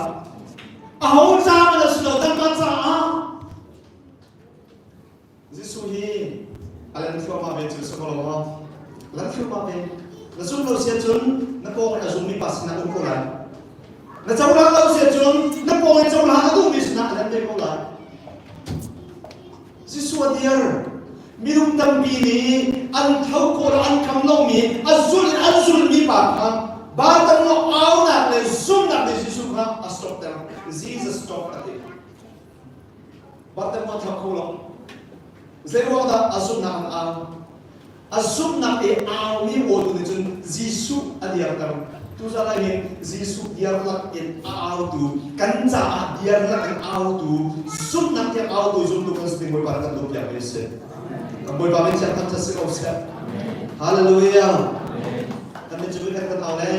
Aho ca man a si lo nangmah caah. Jesuh hi a lan thluahmah ve cu si ko lo maw? Lan thluahmah ve. Na zum lo sia cun na pawng in a zummi pa sinah um ko lai. Na cohlan lo sia cun na pawng in cohlan a duhmi sinah a lan ve ko lai. Jesuh a dir. Minung tampi nih an tho kawl an kham lomi a zul in an zulmi pa kha Bartan lo aunak le zumnak nih Jesuh kha a stop ter. Jesus stop a ti. Bartan mo tho kho lo. Zei ruang dah a zumnak an au? A zumhnak i aumi aw tu nih cun Jesuh a dirter. Tuzan ah hin Jesuh diarlak in a autu, kan caah diarlak in autu, zumhnak tiang autu zumtu kan si ding Bawipa kan duh piak mi a si. Kan Bawipa min thiang thangṭhat si ko seh. Hallelujah. Kan min cu kan kan au le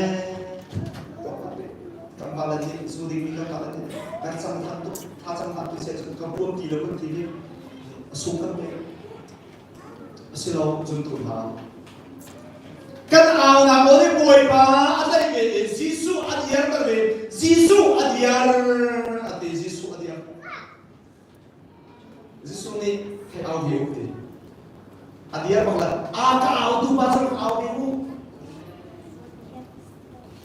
kan pa le nih zu ding mi kan pa le nih kan cang than tuk tha cang than tu sia cun ka buam ti lo kan ti hi a sung kan pe Asilo zumtu hna. Kan aunak aw nih Bawipa a tlaih ve i Jesuh a diarter ve. Jesuh a diar a ti. Jesuh a diar. Jesuh nih hei au ve u ti. A diar bak la. A ka au tu pa cu au ve u.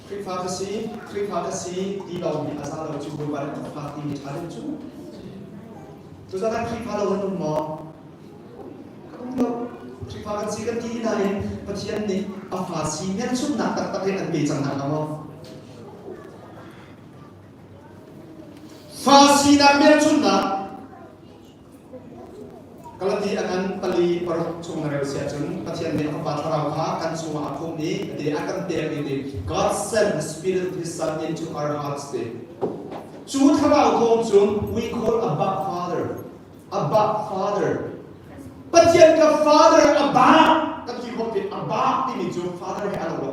Khrihfa ka si, Khrihfa ka si ti lo mi a za lo cu Bawipa nih ka fa ti mi ṭha deuh cu. Tuzan ah Khrihfa lo nan um maw? Kan um lo. Khrihfa kan si kan ti nain Pathian nih a fa si hmelchunhnak taktak in an pe cang hna hnga maw? Fa sinak hmelchunhnak Galati a ngan pali paruk chung na rel si ahcun Pathian nih a Fapa Thlarau kha kan chungah a khumh i a ti a kan pek i ti God sent the Spirit of His Son into our hearts ti. Cu Thlarau thawng cun we call Abba Father. Abba Father. Pathian ka Father Abba kan ti khawh ti Abba timi cu Father he a lo lo.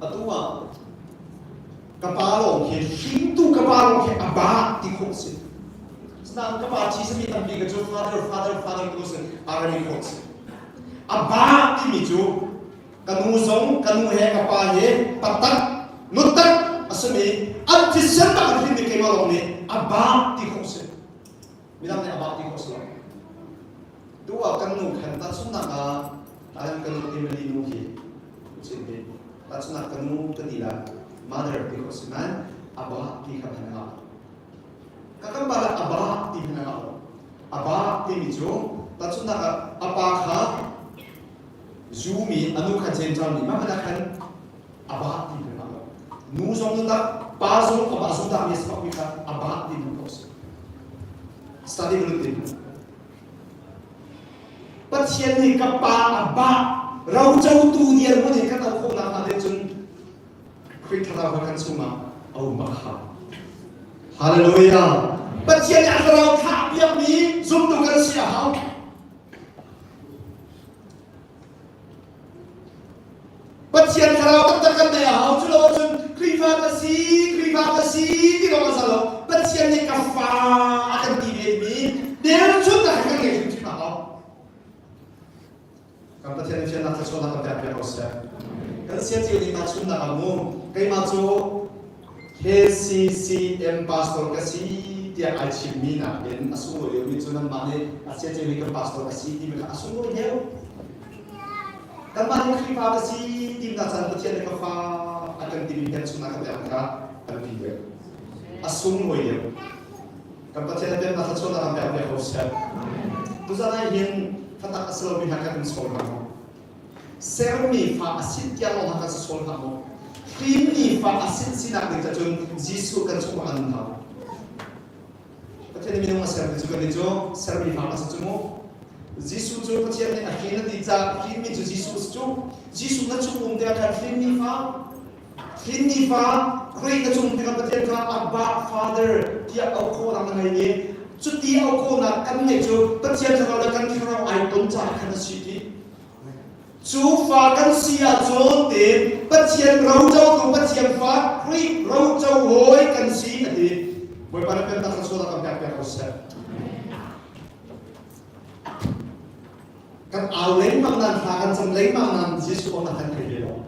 Atu ah ka pa lawng khi hringtu ka pa lawng khi a ba ti khawh si. Asinain ka pa thi sami tampi ka cu father father father tu si arami khawh si. A ba timi cu ka nu zong ka nu he ka pa he patak nutak a simi an thisen bak an hrinmi keimah lawng nih a ba ti khawh si. Midang nih a ba ti khawh si lo. Tu ah kan nu khan tahchunhnak ah Adam kan nu Emily nu hi chin hi tahchunhnak ka nu ka ti la mother ti khawh si nain aba ti kha phan ngah ka kan ba la aba ti phan ngah lo aba timi cu tahchunhnak ah apa kha zu mi anu kha Gentile mi mah hmanh ah khan aba ti phan ngah lo nu zong nu tak pa zong aba zong dah mi a mi kha aba ti phan khawh si study lut ti Pathian nih ka pa a bah rocotu dirhmun in kan auh khawhnak hnga ding cun Khrih thlarau kha kan chungah a um a hau. Hallelujah! Pathian nih a thlarau thlah piakmi zumtu kan si a hau. Pathian thlarau taktak kan neih a hau. Cu lo ahcun Khrihfa ka si, Khrihfa ka si ti lawng a za lo. Pathian nih ka fa a kan ti ve mi hmelchunhnak kan ngei hrimhrim a hau. Kan Pathian nih fiannak thluachuahnak kan pek piak ko seh. Kan sia cio nih tahchunhnak ah mu keimah cu KCCM pastor ka si tiah ai chimmi nakin a sunglawi deuhmi cu nanmah nih a sia cio nih kan pastor ka si timi kha a sunglawi deuh. Kanmah nih Khrihfa ka si timnak caan Pathian nih ka fa a kan timi hmelchunhnak kan pek kha kan pi deuh. A sunglawi deuh. Kan Pathian a peknak thluachuahnak kan pek piak ko seh. Tuzan ah hin fatak a si lomi hna kan in sawl hna maw? Sermi fa a sin tiang lawng hna kan si sawl hna maw? Hrinmi fa a sin sinak ding cun Jesuh kan chungah a nun hau. Pathian nih minung a sermi cu kan cu sermi fa a si cu mu. Jesuh cu Pathian nih a hrin a ti caah hrinmi cu Jesuh a si cu. Jesuh na chung um te ah khan hrinmi fa. Hrin nifa Khrih na cung tikah Pathian kha Abba Father tiah auh khawhnak na ngei i cuti auh khawhnak kan ngeih cu Pathian thlarau le kan thlarau ai ton caah khan a si ti. Cu fa kan si ahcun tiin Pathian rocotu Pathian fa Khrih roco hawi kan si a ti. Bawipa na pennak kha sual ah kan pek piak ko seh. Kan au lengmang nan thla kan cam lengmang nan Jesuh kong na kan thei ve lo.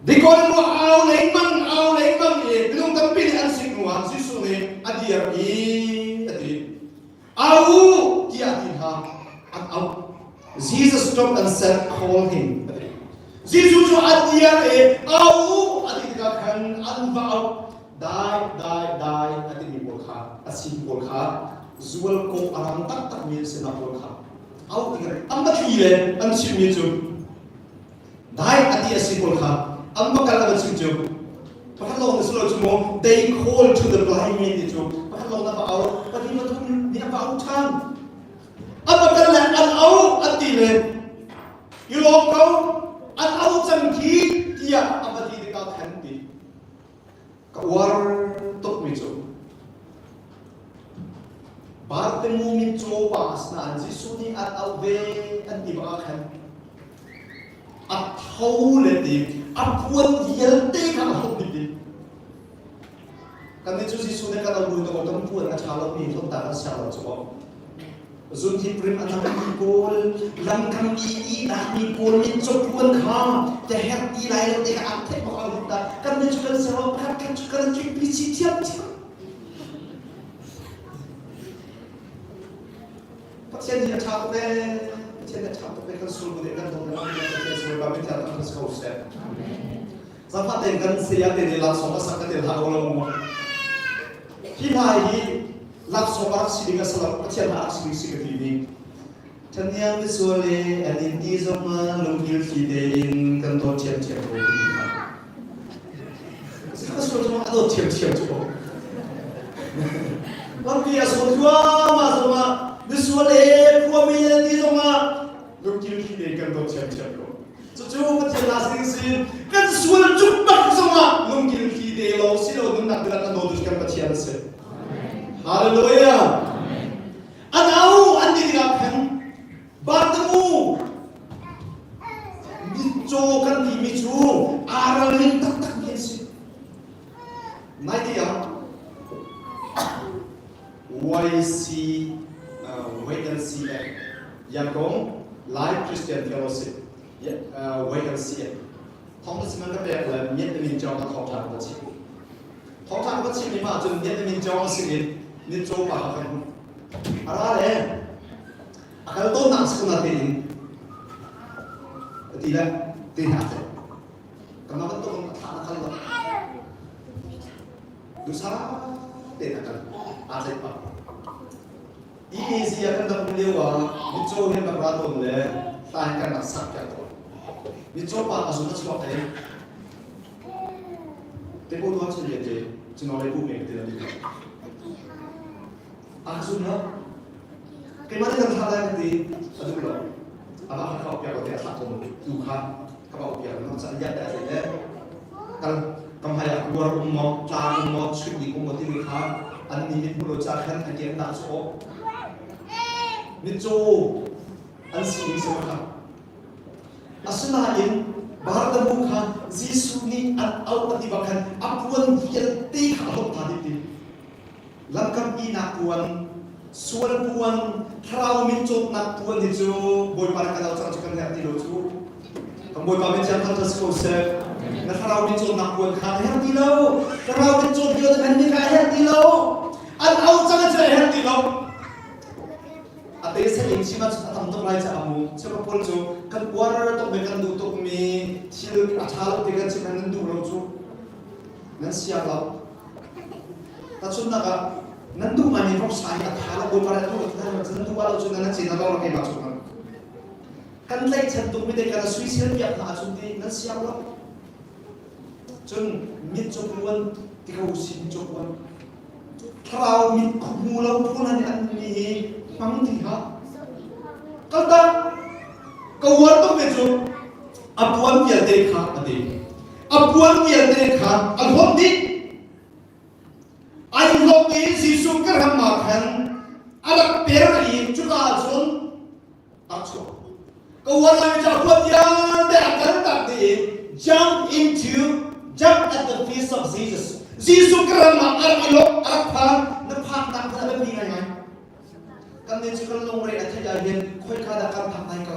Nikodemo au lengmang au lengmang i minung tampi nih an sik hnuah Jesuh nih a dir i a ti. Au u tiah a ti hna. An auh. Jesus stopped and said, call him. A ti. Jesuh cu a dir i au u a ti tikah khan an va auh. Dai, dai, dai a timi pawl kha a sin pawl kha zualko a rang taktakmi an sinak pawl kha au ti an va thli le an chimmi cu dai a ti a si pawl kha an va kal a va chim cu pakhat lawng na si lo cu mu they call to the blind man ti cu pakhat lawng na va au pahnih pathum nih a va au ṭhan an va kal le an au an ti le i lawm ko an au cang khi tiah a va ti tikah khan ti Ka uar tukmi cu Bartimu mitcaw pa asinain Jesuh nih an auh ve an ti bak ah khan a tho le ti a puan vialte kha a hlawt dih dih. Kannih cu Jesuh nih kan auh lu kan puan a ṭha lomi hlawt ta kan siang lo cu Zunhip rim a nammi pawl, lamkam i ihnak pawl mitcaw puan kha te herh ti lai lo te kha an theih bak lo ta. Kan nih cu kan ser lo, pakhat khat cu kan tlikpi chih thiamthiam. Pathian hi a ṭha tuk ee. Pathian hi a ṭha tuk ee. Kan sul bu nih kan dawt le Pathian sual ba mithiang kan si ko seh. Zafa tein kan saya te nih laksawng a sak ka tel hlah ko lo mu. Hi hla hi laksawng a rak si ding a si lo, Pathian hla a rak si ding si ka ti ning. Ṭhaniang misual le an in ti zong ah lungkil thli tein kan dawt ṭhiamṭhiam ko ti kha. Ka sual zong a dawt ṭhiamṭhiam cu ko. Lampi a sual thluahmah zong ah misual le khuami le ti zong ah lungkil thli tein kan dawt ṭhiamṭhiam ko. Cucu Pathian hna sin sin kan sual cuk bak zongah lungkil thli te lo si lo nunnak biak kan dawtu kan Pathian a si. Hallelujah. An au an ti tikah khan Bartimu mitcaw kan timi cu aa ralring taktak mi an si. Nai te ah YC YLCF Yangon Lai Christian Fellowship YLCF thong na siman ka pek le Myat Min Chong a thawng ṭha ka chim. Thawng ṭha ka chim mi ma cun Myat Min Chong a sin in nit caw pa ka kan hmuh. A ra le a kal tawn nak sakuna tein a ti le te hna te. Kamah bantuk in a thla na kal lo. Dusa tein a kal. Aa tlaih pah. EAC ah kan rak um lio ah mitcaw he rak ra tawn le hla he kan rak sak piak tawn. Mitcaw pa a zun a chuak i te ko tuan chen te chino le bu me te la A zun lo. Keimah nih kan thlah lai kan ti a duh lo. Amah kha ka piak lo te a thlah tawn tu kha ka ba piak lo ca ya te a le kal kam hai ah kuar um maw tlang um maw chuih ding um maw timi kha an ni mit hmu lo ca khan a kian dah cu mitcaw an si ding si kha asinain Bartamu kha Jesuh nih an auh a ti bak khan a puan vialte kha a hlawt ta dih ti lamkam ihnak puan sual puan thlarau min cawtnak puan hi cu Bawipa nih kan auh cang cu kan herh ti lo cu kan Bawipa min thiang thangṭhat si ko seh na thlarau min cawtnak puan kha na herh ti lo thlarau min cawt lio na ni kha a herh ti lo an auh cang cu a herh ti lo a te sel in chim ahcun a tam tuk lai caah mu cheukhat pawl cu kan uar tuk mi kan duh tuk mi thil a ṭha lo ti kan chim nan duh lo cu nan siang lo Tahchunhnak ah, nan duh ngaimi voksa hi a tha lo, Bawipa nih a duh lo nan duh lo cun nan cin a lo keimah cu kan kan tlaihchan tuk mi te kan suisel piak hna ahcun ti nan siang lo. Cun mit cu puan ti ko si mit cu puan. Thlarau mit hmu lo phun han an mi hi hmang ti ha. Kaltak ka uar tuk mi cu a puan vialte kha a ti. A puan vialte kha a hlawt dih. Ai hlawt i Jesuh ka ram ah khan a rak per i cuka ah cun a chuak. Ka uar lai cu a puan vialte a kal tak dih i Jump into, jump at the feet of Jesus. Jesuh ka ram ah a rak i lawk, a rak phan. Na phaknak hmun a biapi ngaingai. Kan nih cu kan lungre a theih ah hin khoika dah kan phak lai ka?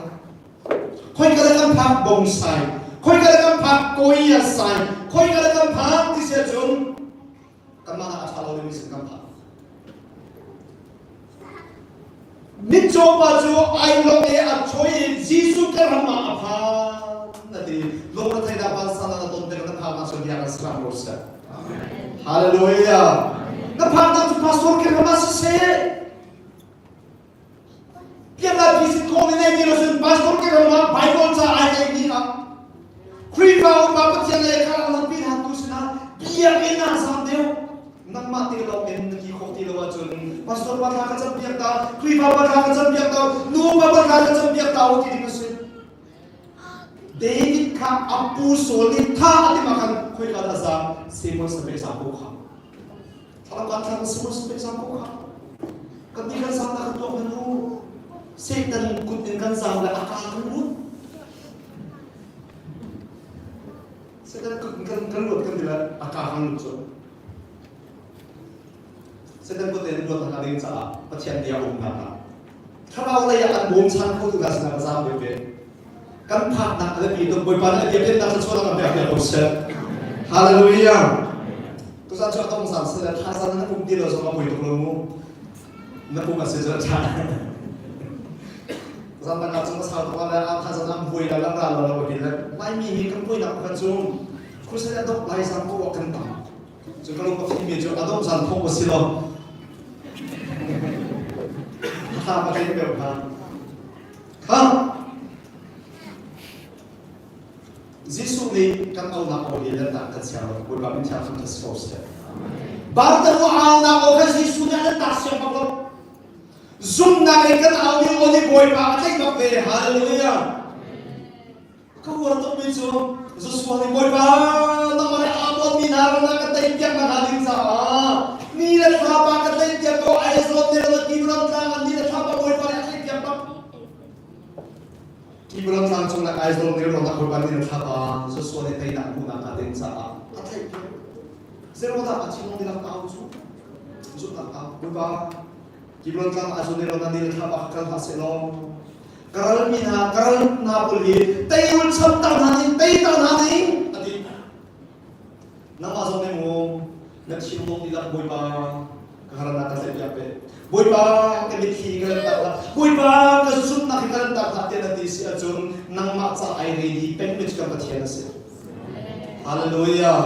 Khoika dah kan phak bongsai? Khoika dah kan phak koia sai? Khoika dah kan phak ti sia cun kanmah ah a ṭha lo dingmi sin kan phak. Mitcaw pa cu ai lawng i a choi i Jesuh ka ram ah a phan a ti. Lungretheih dah vansan ah na ton tikah na phak ahcun bia kan saram ko seh. Hallelujah. Na phaknak cu pastor ke ram ah siseh. Piala phisi khawh ni nei ti lo cun pastor ke ram ah Bible ca ai tlaih ni ah Khrihfa upa Pathian le kha lam pi hna tu sinah biakinn ah zam deuh nangmah te lawng in na ti khawh ti lo ahcun pastor pa thla ka cam piak ta Khrihfa pa thla ka cam piak ta nu pa pa thla ka cam piak ta u ti ding a si David kha a pu Saul nih tha a ti ma khan khoika dah zam Samuel sape zam ko kha Thlarau thlang Samuel sape zam ko kha kan ti kan zam na kan tuak hnu Satan kut in kan zam le a ka kan lut Satan kut in kan kan lut kan ti le a ka kan lut cu Satan kut in luat hna ding caah Pathian bia um hna hna Thlarau lei ah an bawmchan kho tu hna sinah ka zaam ve ve. Kan phaknak a biapi tuk. Bawipa nih a biakinn thluachuah kan pek piak ko seh. Hallelujah. Tuzan cu a tong zan seh le thazan na pum ti lo zong a poi tuk lo mu. Na pum a si cu a ṭha. Zan dang ah cun a sau tuk le a thazan am buai la lam ra lo lo hi le Laimi hi kan buainak pakhat cu crusade a dok lai zan ko kan tam. Cu ka lung a fimmi cu a dongh zan thawk a si lo. Thla ka tlaih deuh hna. Kha Jesuh nih kan aunak aw hi lannak kan siang lo. Bawipa min thiang thangṭhat si ko seh. Bartanu aunak aw kha Jesuh nih a lanhtak siang bak lo. Zumhnak in kan au mi aw nih Bawipa a tlaih bak ve. Hallelujah. Ka uar tukmi cu Joshua nih Bawipa nangmah nih aa mi hna ram ah ka teipiak hna hnga ding caah ni le thlapa ka teipiak ko Aizawl ne lo Kibron tlang ah ni le thlapa Bawipa nih a teipiak bak Kibron tlang cung le Aizawl ne lo Bawipa ni le thlapa Joshua nih teinak hmuhnak hnga ding caah a teipiak Zerudah a thinlung dihlak au cu zumhnak au Bawipa Kibron tlang Aizawl ne lo ni le thlapa ka kal hna seh law ka ralmi hna ka ral hna pawl hi teirul cham ta hna ning tei ta hna ning a ti nangmah zong nih mu na thinlung dihlak bawipa ka harnak ka tlaih pe bawipa ka mitthli ka lantak hlah bawipa ka zumhnak hi ka lantak hlah tiah na ti si ahcun nangmah ca ai ready peng mi cu kan Pathian a si Hallelujah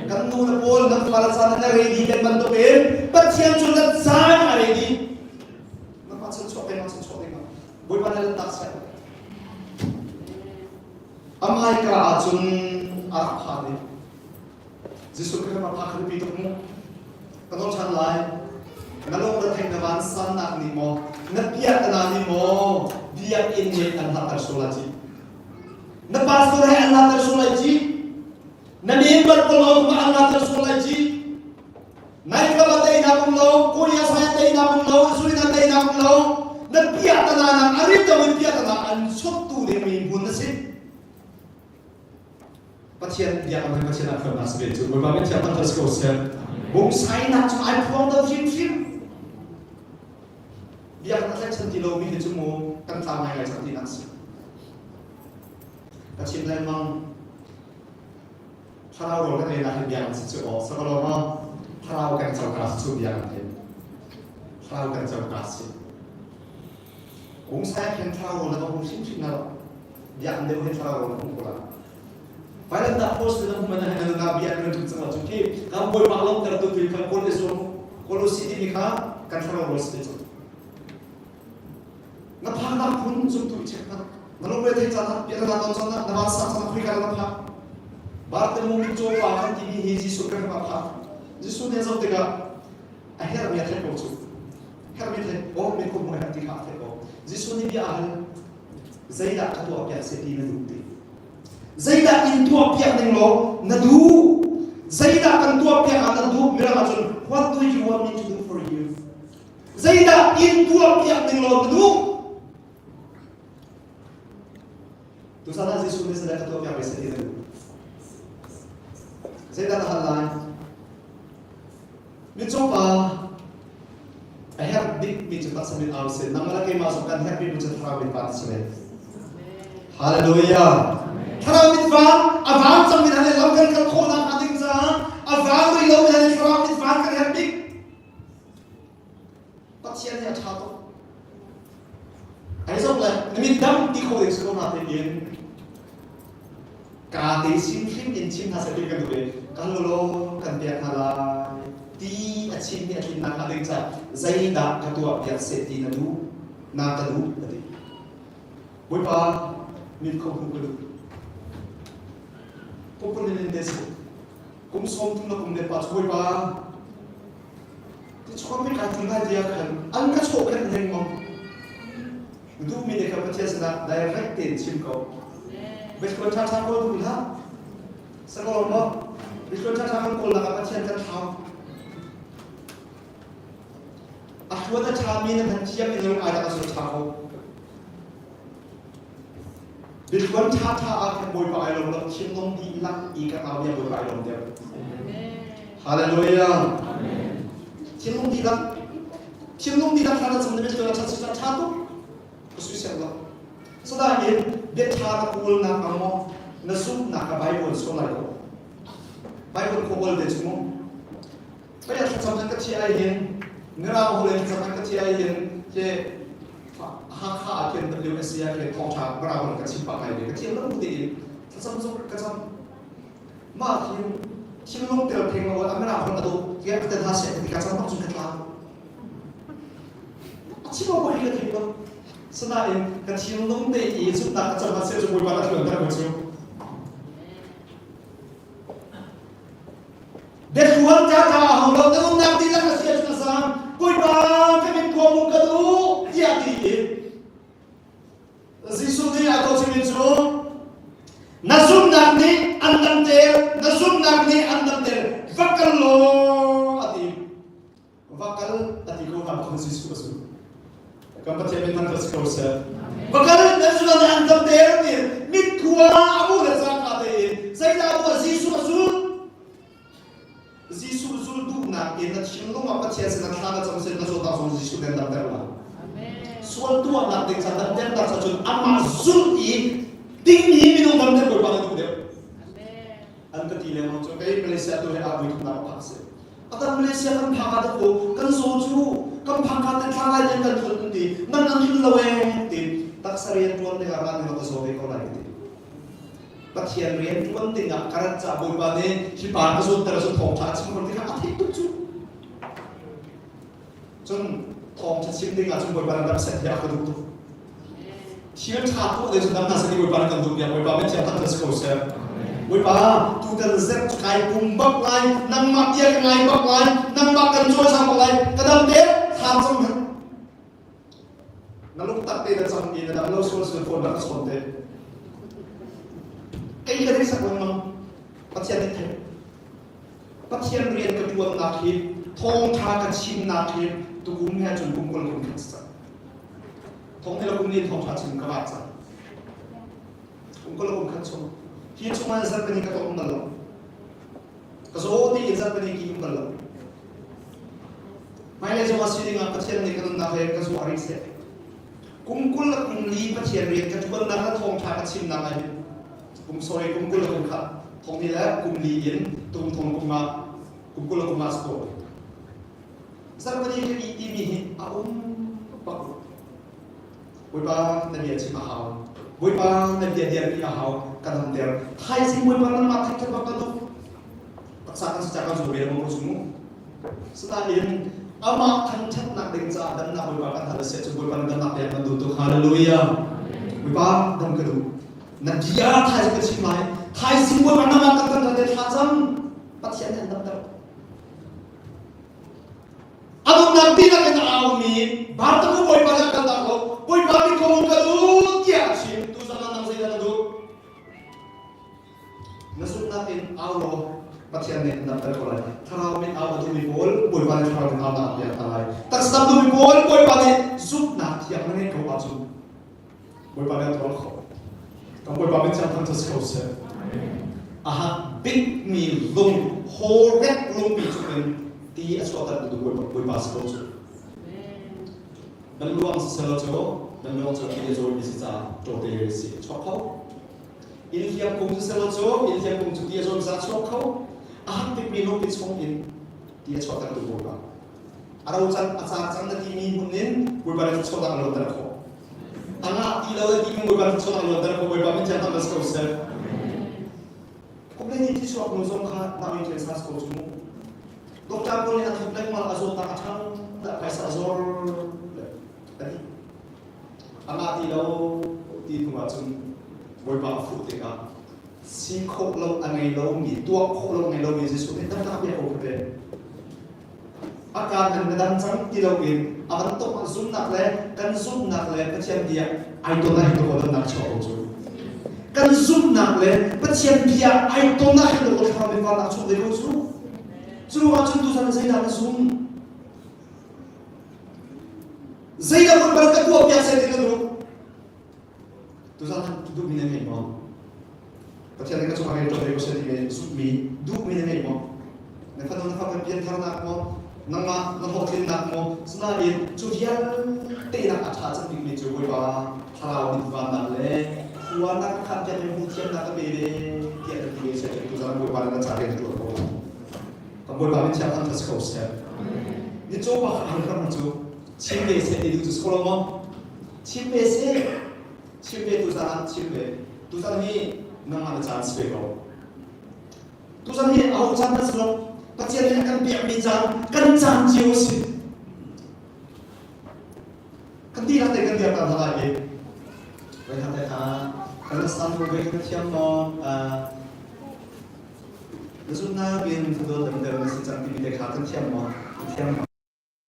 kan nu le pawl nan fale ca na ready peng bantukin Pathian cu na caan a ready Nangmah chanchuak keimah chanchuak ding ah Bawipa nih lantak seh. Amaika ahcun a rak phan i Jesuh Khrih ram a phak biapi tuk mu. Ka dong ṭhan lai. Na lung na theih na van sannak nih maw, na piak na nih maw, biakinn nih an hlatter sual lai ci. Na pastor he an hlatter sual lai ci. Na member pawl ma an hlatter sual lai ci. Nightclub ah teinak um lo, Korea sai ah teinak um lo, Zuin ah teinak um lo, na piahtana nak a rit in piahtana an suttu dingmi hmun na si. Pathian biakam hi Pathian ah phuannak si ve cu. Bawipa min thiang thangṭhat si ko seh. Bungsainak cu ai phuang do hrimhrim. Biaknak tlaihchan ti lomi hi cu mu kan tla ngai ngai cang tinak si. Ka chim lengmang. Thlarau rawl kan einak hi biak an si cu aw sakalaw maw thlarau kan coka si cu biak an ti thlarau kan coka si Kung sai khin thlarau rawl na va hmu hrimhrim na biak an deuh hin thlarau rawl na hmu ko la Vailam dah post na hmu na na na biak kan tuk cang cu khi kan bawipa lawmter tu tu kan kawl isul kolosi timi kha kan thlarau rawl si cu Na phaknak phun zumtu i check hna. Na lungre theih caan ah, biaknak ton caan ah, na vansa caan ah khuika na phak. Bartimu mitcaw pa kan timi hi Jesuh Khrih a phak. Jesuh nih a zoh tikah a herhmi a theih ko cu. Herhmi theih ko, mit ko hmu a herh ti kha a theih ko. Jesuh nih bia a hal. Zeidah ka tuah piak seh ti na duh ti. Zeidah in tuahpiak ning law na duh? Zeidah kan tuahpiak ah na duh? Mirang ahcun what do you want me to do for you? Zeidah in tuahpiak ning law na duh? Tuchan ah Jesuh nih zeidah ka tuahpiak ve seh ti na duh? Zeidah na hal lai? Mitcaw pa a herh bikmi cu taksa mit au si. Nangmah le keimah zong kan herh bikmi cu thlarau mit van si ve. Hallelujah. Thlarau mit van a van cangmi hna nih lam kan kal khawhnak hnga ding caah a van rih lomi hna nih thlarau mit van kan herh bik. Pathian hi a ṭha tuk. Ai zong le na mit dam ti kho ding si ko hna tein ka te sin hrim in chim hna seh ti kan duh i kan law kan pek hna lai ti a chim hi a tlinnak hnga ding caah zeidah ka tuah piak seh ti na duh na ka duh a ti. Bawipa mit kho hmuh ka duh. Pupun in des kum sawm thum na kum le pa cu Bawipa ti chuak mi kai tlung lai tiah khan an ka chawh khan lengmang. Duhmi nih khan Pathian sinah direct tein chim ko. Biathluan ṭhaṭha kawl duh hlah. Sakaw maw? Biathluan ṭhaṭha kan kawlnak ah Pathian kan thlau. A hluan a ṭhami na hman thiam in lung ai dak a sur ṭha ko. Biathluan ṭhaṭha ah khan Bawipa ai lawm lo, thinlung dihlak i kan au bia Bawipa ai lawm deuh. Hallelujah. Thinlung dihlak thinlung dihlak thla na cam na biathluan a ṭhat si ṭha tuk. Ka suisel lo. Sadain biaṭha na kawlnak ah maw na zumhnak ah Bible sual lai ko. Bible ko kawl te cu mu. Pei thlacam an ka thiah ai hin Mirang holh in thlacam an ka thiah ai hin ke Hakha ah khin WSC ah khin thawngṭha Mirang holh ka chim pah ngai ve ka thiam lo tein thlacam zong ka cam mah khin thinlung tel pheng lo a Mirang holh a dawh tiah ka tel ha seh ti ka cam bak cun ka tla a chim awk hi ka thei lo sinain ka thinlung te i zumhnak ka cam ha seh cu Bawipa na thluan ter ko cu Biathual ṭaṭa a hau lo, na umnak dihlak a si ahcun a sang. Bawipa ka mit khua mu ka duh tiah ti in Jesuh nih a chimmi cu na zumhnak nih an damter, na zumhnak nih an damter, va kal law a ti. Va kal a ti ko hna bak Jesuh a si. Kan Pathian min thangṭhat si ko seh. Va kal na zumhnak nih an damter ti mit khua a hmuh le cangka tein zeidah tuah Jesuh a zul. Jesuh zul duhnak in na thinlung ah Pathian sin ah thla na cam sin na zawtnak zong Jesuh nih an damter lai. Sual tuahnak ding ca damternak ca cun amah zulh i dingmi minung damter Bawipa na duh deuh. An ka ti lengmang cu kei Malaysia tu he aa vui thumnak a phak si. Atan Malaysia kan phak ah ku kan zaw cu kan phak ah te thla lai ten kan thun an ti nan an thun lo ee ti taksa rian tuan ding ah ran ka zaw ve ko lai ka ti. Pathian rian ṭuan dingah ka rat caah Bawipa nih hi pa ka zawtter cu thawngṭha a chim ko ti kha a theih tuk cu. Cun thawngṭha chim dingah cun Bawipa nih dam seh tiah a ka duh tuk. Thil ṭha tuah ding cu dam hna seh ti Bawipa nih kan duh piak Bawipa min thiang thangṭhat si ko seh. Bawipa tutan zerh cu kai pum bak lai, nangmah bia ka ngai bak lai, nangmah kan cawisang bak lai, ka dam te thlam cang hmanh. Na lungtak te na cam i na dam lo sual sual phone rak ka chawn te. Kei ka sak lengmang. Pathian nih theih. Pathian rian ka ṭuannak hi thawngṭha ka chimnak hi tukum he cun kum 20 kum khat cang. Thong le kum ni thawngṭha chim ka vat cang. Kum 20 kum khat chung. Hi chung ah zarhpini ka tong bal lo. Ka zaw ti in zarhpini ki um bal lo. Hmailei zong ah si dingah Pathian nih ka nunnak he ka zuah rih seh. Kum 20 le kum li Pathian rian ka ṭuannak le thawngṭha ka chimnak ah hin kum sorry kum 20 le kum khat thong ni le kum li in tum thong kum ah kum 20 le kum ah si ko. Zarhpini ka ih timi hi a um bak. Bawipa na bia chim a hau. Bawipa na bia dirpi a hau. Ka damter. Thaizing Bawipa nangmah theihter bak ka duh. Taksa kan si ca kan zu ve mo ko mu. Sinain amah thangṭhatnak ding caah damnak Bawipa kan hal a si ahcun Bawipa na damnak pek kan duh tuk. Hallelujah. Bawipa dam ka duh. Na bia thaizing ka chim lai. Thaizing Bawipa nangmah kan thangṭhat te thla cam. Pathian nih an damter. A nunnak dihlak in a aumi Bartamu Bawipa nih a kan dak lo. Bawipa nih ka ka duh tiah a chim. Tuzan ah nang zeidah na duh? Zumnak in au law Pathian nih an damter ko lai. Thlarau min au a duhmi pawl Bawipa nih thlarau min aunak a pek hna lai. Taksa dam duhmi pawl Bawipa nih zumhnak thiang na ngeih ko ahcun Bawipa nih a tuar khawh. Kan Bawipa min thiang thangṭhat si ko seh. Aha bikmi lung Horeb lungpi cung in ti a chuahter tu Bawipa si ko cu. Nan luang siselaw cu nan luang cu ti a zawimi si caah ṭawte si a chuak kho. Inn hliam kung siselaw cu inn hliam kung cu ti a zawimi caah a chuak kho. A hak bikmi lungpi chung in ti a chuahtertu Bawipa. A ro cang a car cang na timi hmun in Bawipa nih thluachuahnak a luanter khawh. A ngah ti lo na timi Bawipa nih thluachuahnak a luanter khawh. Bawipa min thiang thangṭhat si ko seh. Kumlei ni thi chuak nu zong kha nau in ṭhen sa si ko cu mu. Doctor pawl nih an thawk lengmang a zawtnak a ṭhang dah phaisa a zor le a dih. A ngah ti lo ti hnu ahcun Bawipa a fuh tikah si khawh lo a ngei lomi tuah khawh lo ngei lomi Jesuh nih damnak pek ko kha ve. A kaan in na dam cang ti loin a van tok zumnak le kan zumhnak le Pathian bia ai ton ah hin ko damnak chuak ko cu. Kan zumhnak le Pathian bia ai ton ah hin ko thlarau min vannak chuak ve ko cu. Cu ruangah cun tuzan zeidah na zum? Zeidah kan bal ka tuah piak sai ti na duh? Tuzan duhmi na ngei maw? Pathian nih ka cungah rian ṭuan ve ko seh ti zumhmi duhmi na ngei maw? Na fanu na fapa piantharnak maw? Nangmah na hlawhtlinnak maw? Sinain cu vialte nak a ṭha cem bikmi cu Bawipa thlarau mitvannak le khua na ka khan piakmi hmuhthiamnak ka pe ve tiah na ti ve seh cun tuzan Bawipa nih na ca rian a ṭuan ko lai. Kan Bawipa min thiang thangṭhat si ko seh. Mitcaw pa kha hram cu chim ve seh ti duh cu si ko lo maw? Chim ve seh. Chim ve tuzan ah chim ve. Tuzan hi nangmah na caan si ve ko. Tuzan hi aho caan na si lo. Pathian nih a kan pekmi caan kan caan cio a si. Kan dihlak te kan dir ta hna lai i voi khat te kha kan san ko ve kan thiam maw na zumhnak in fadol damter na si cang timi te kha kan thiam maw? Kan thiam maw?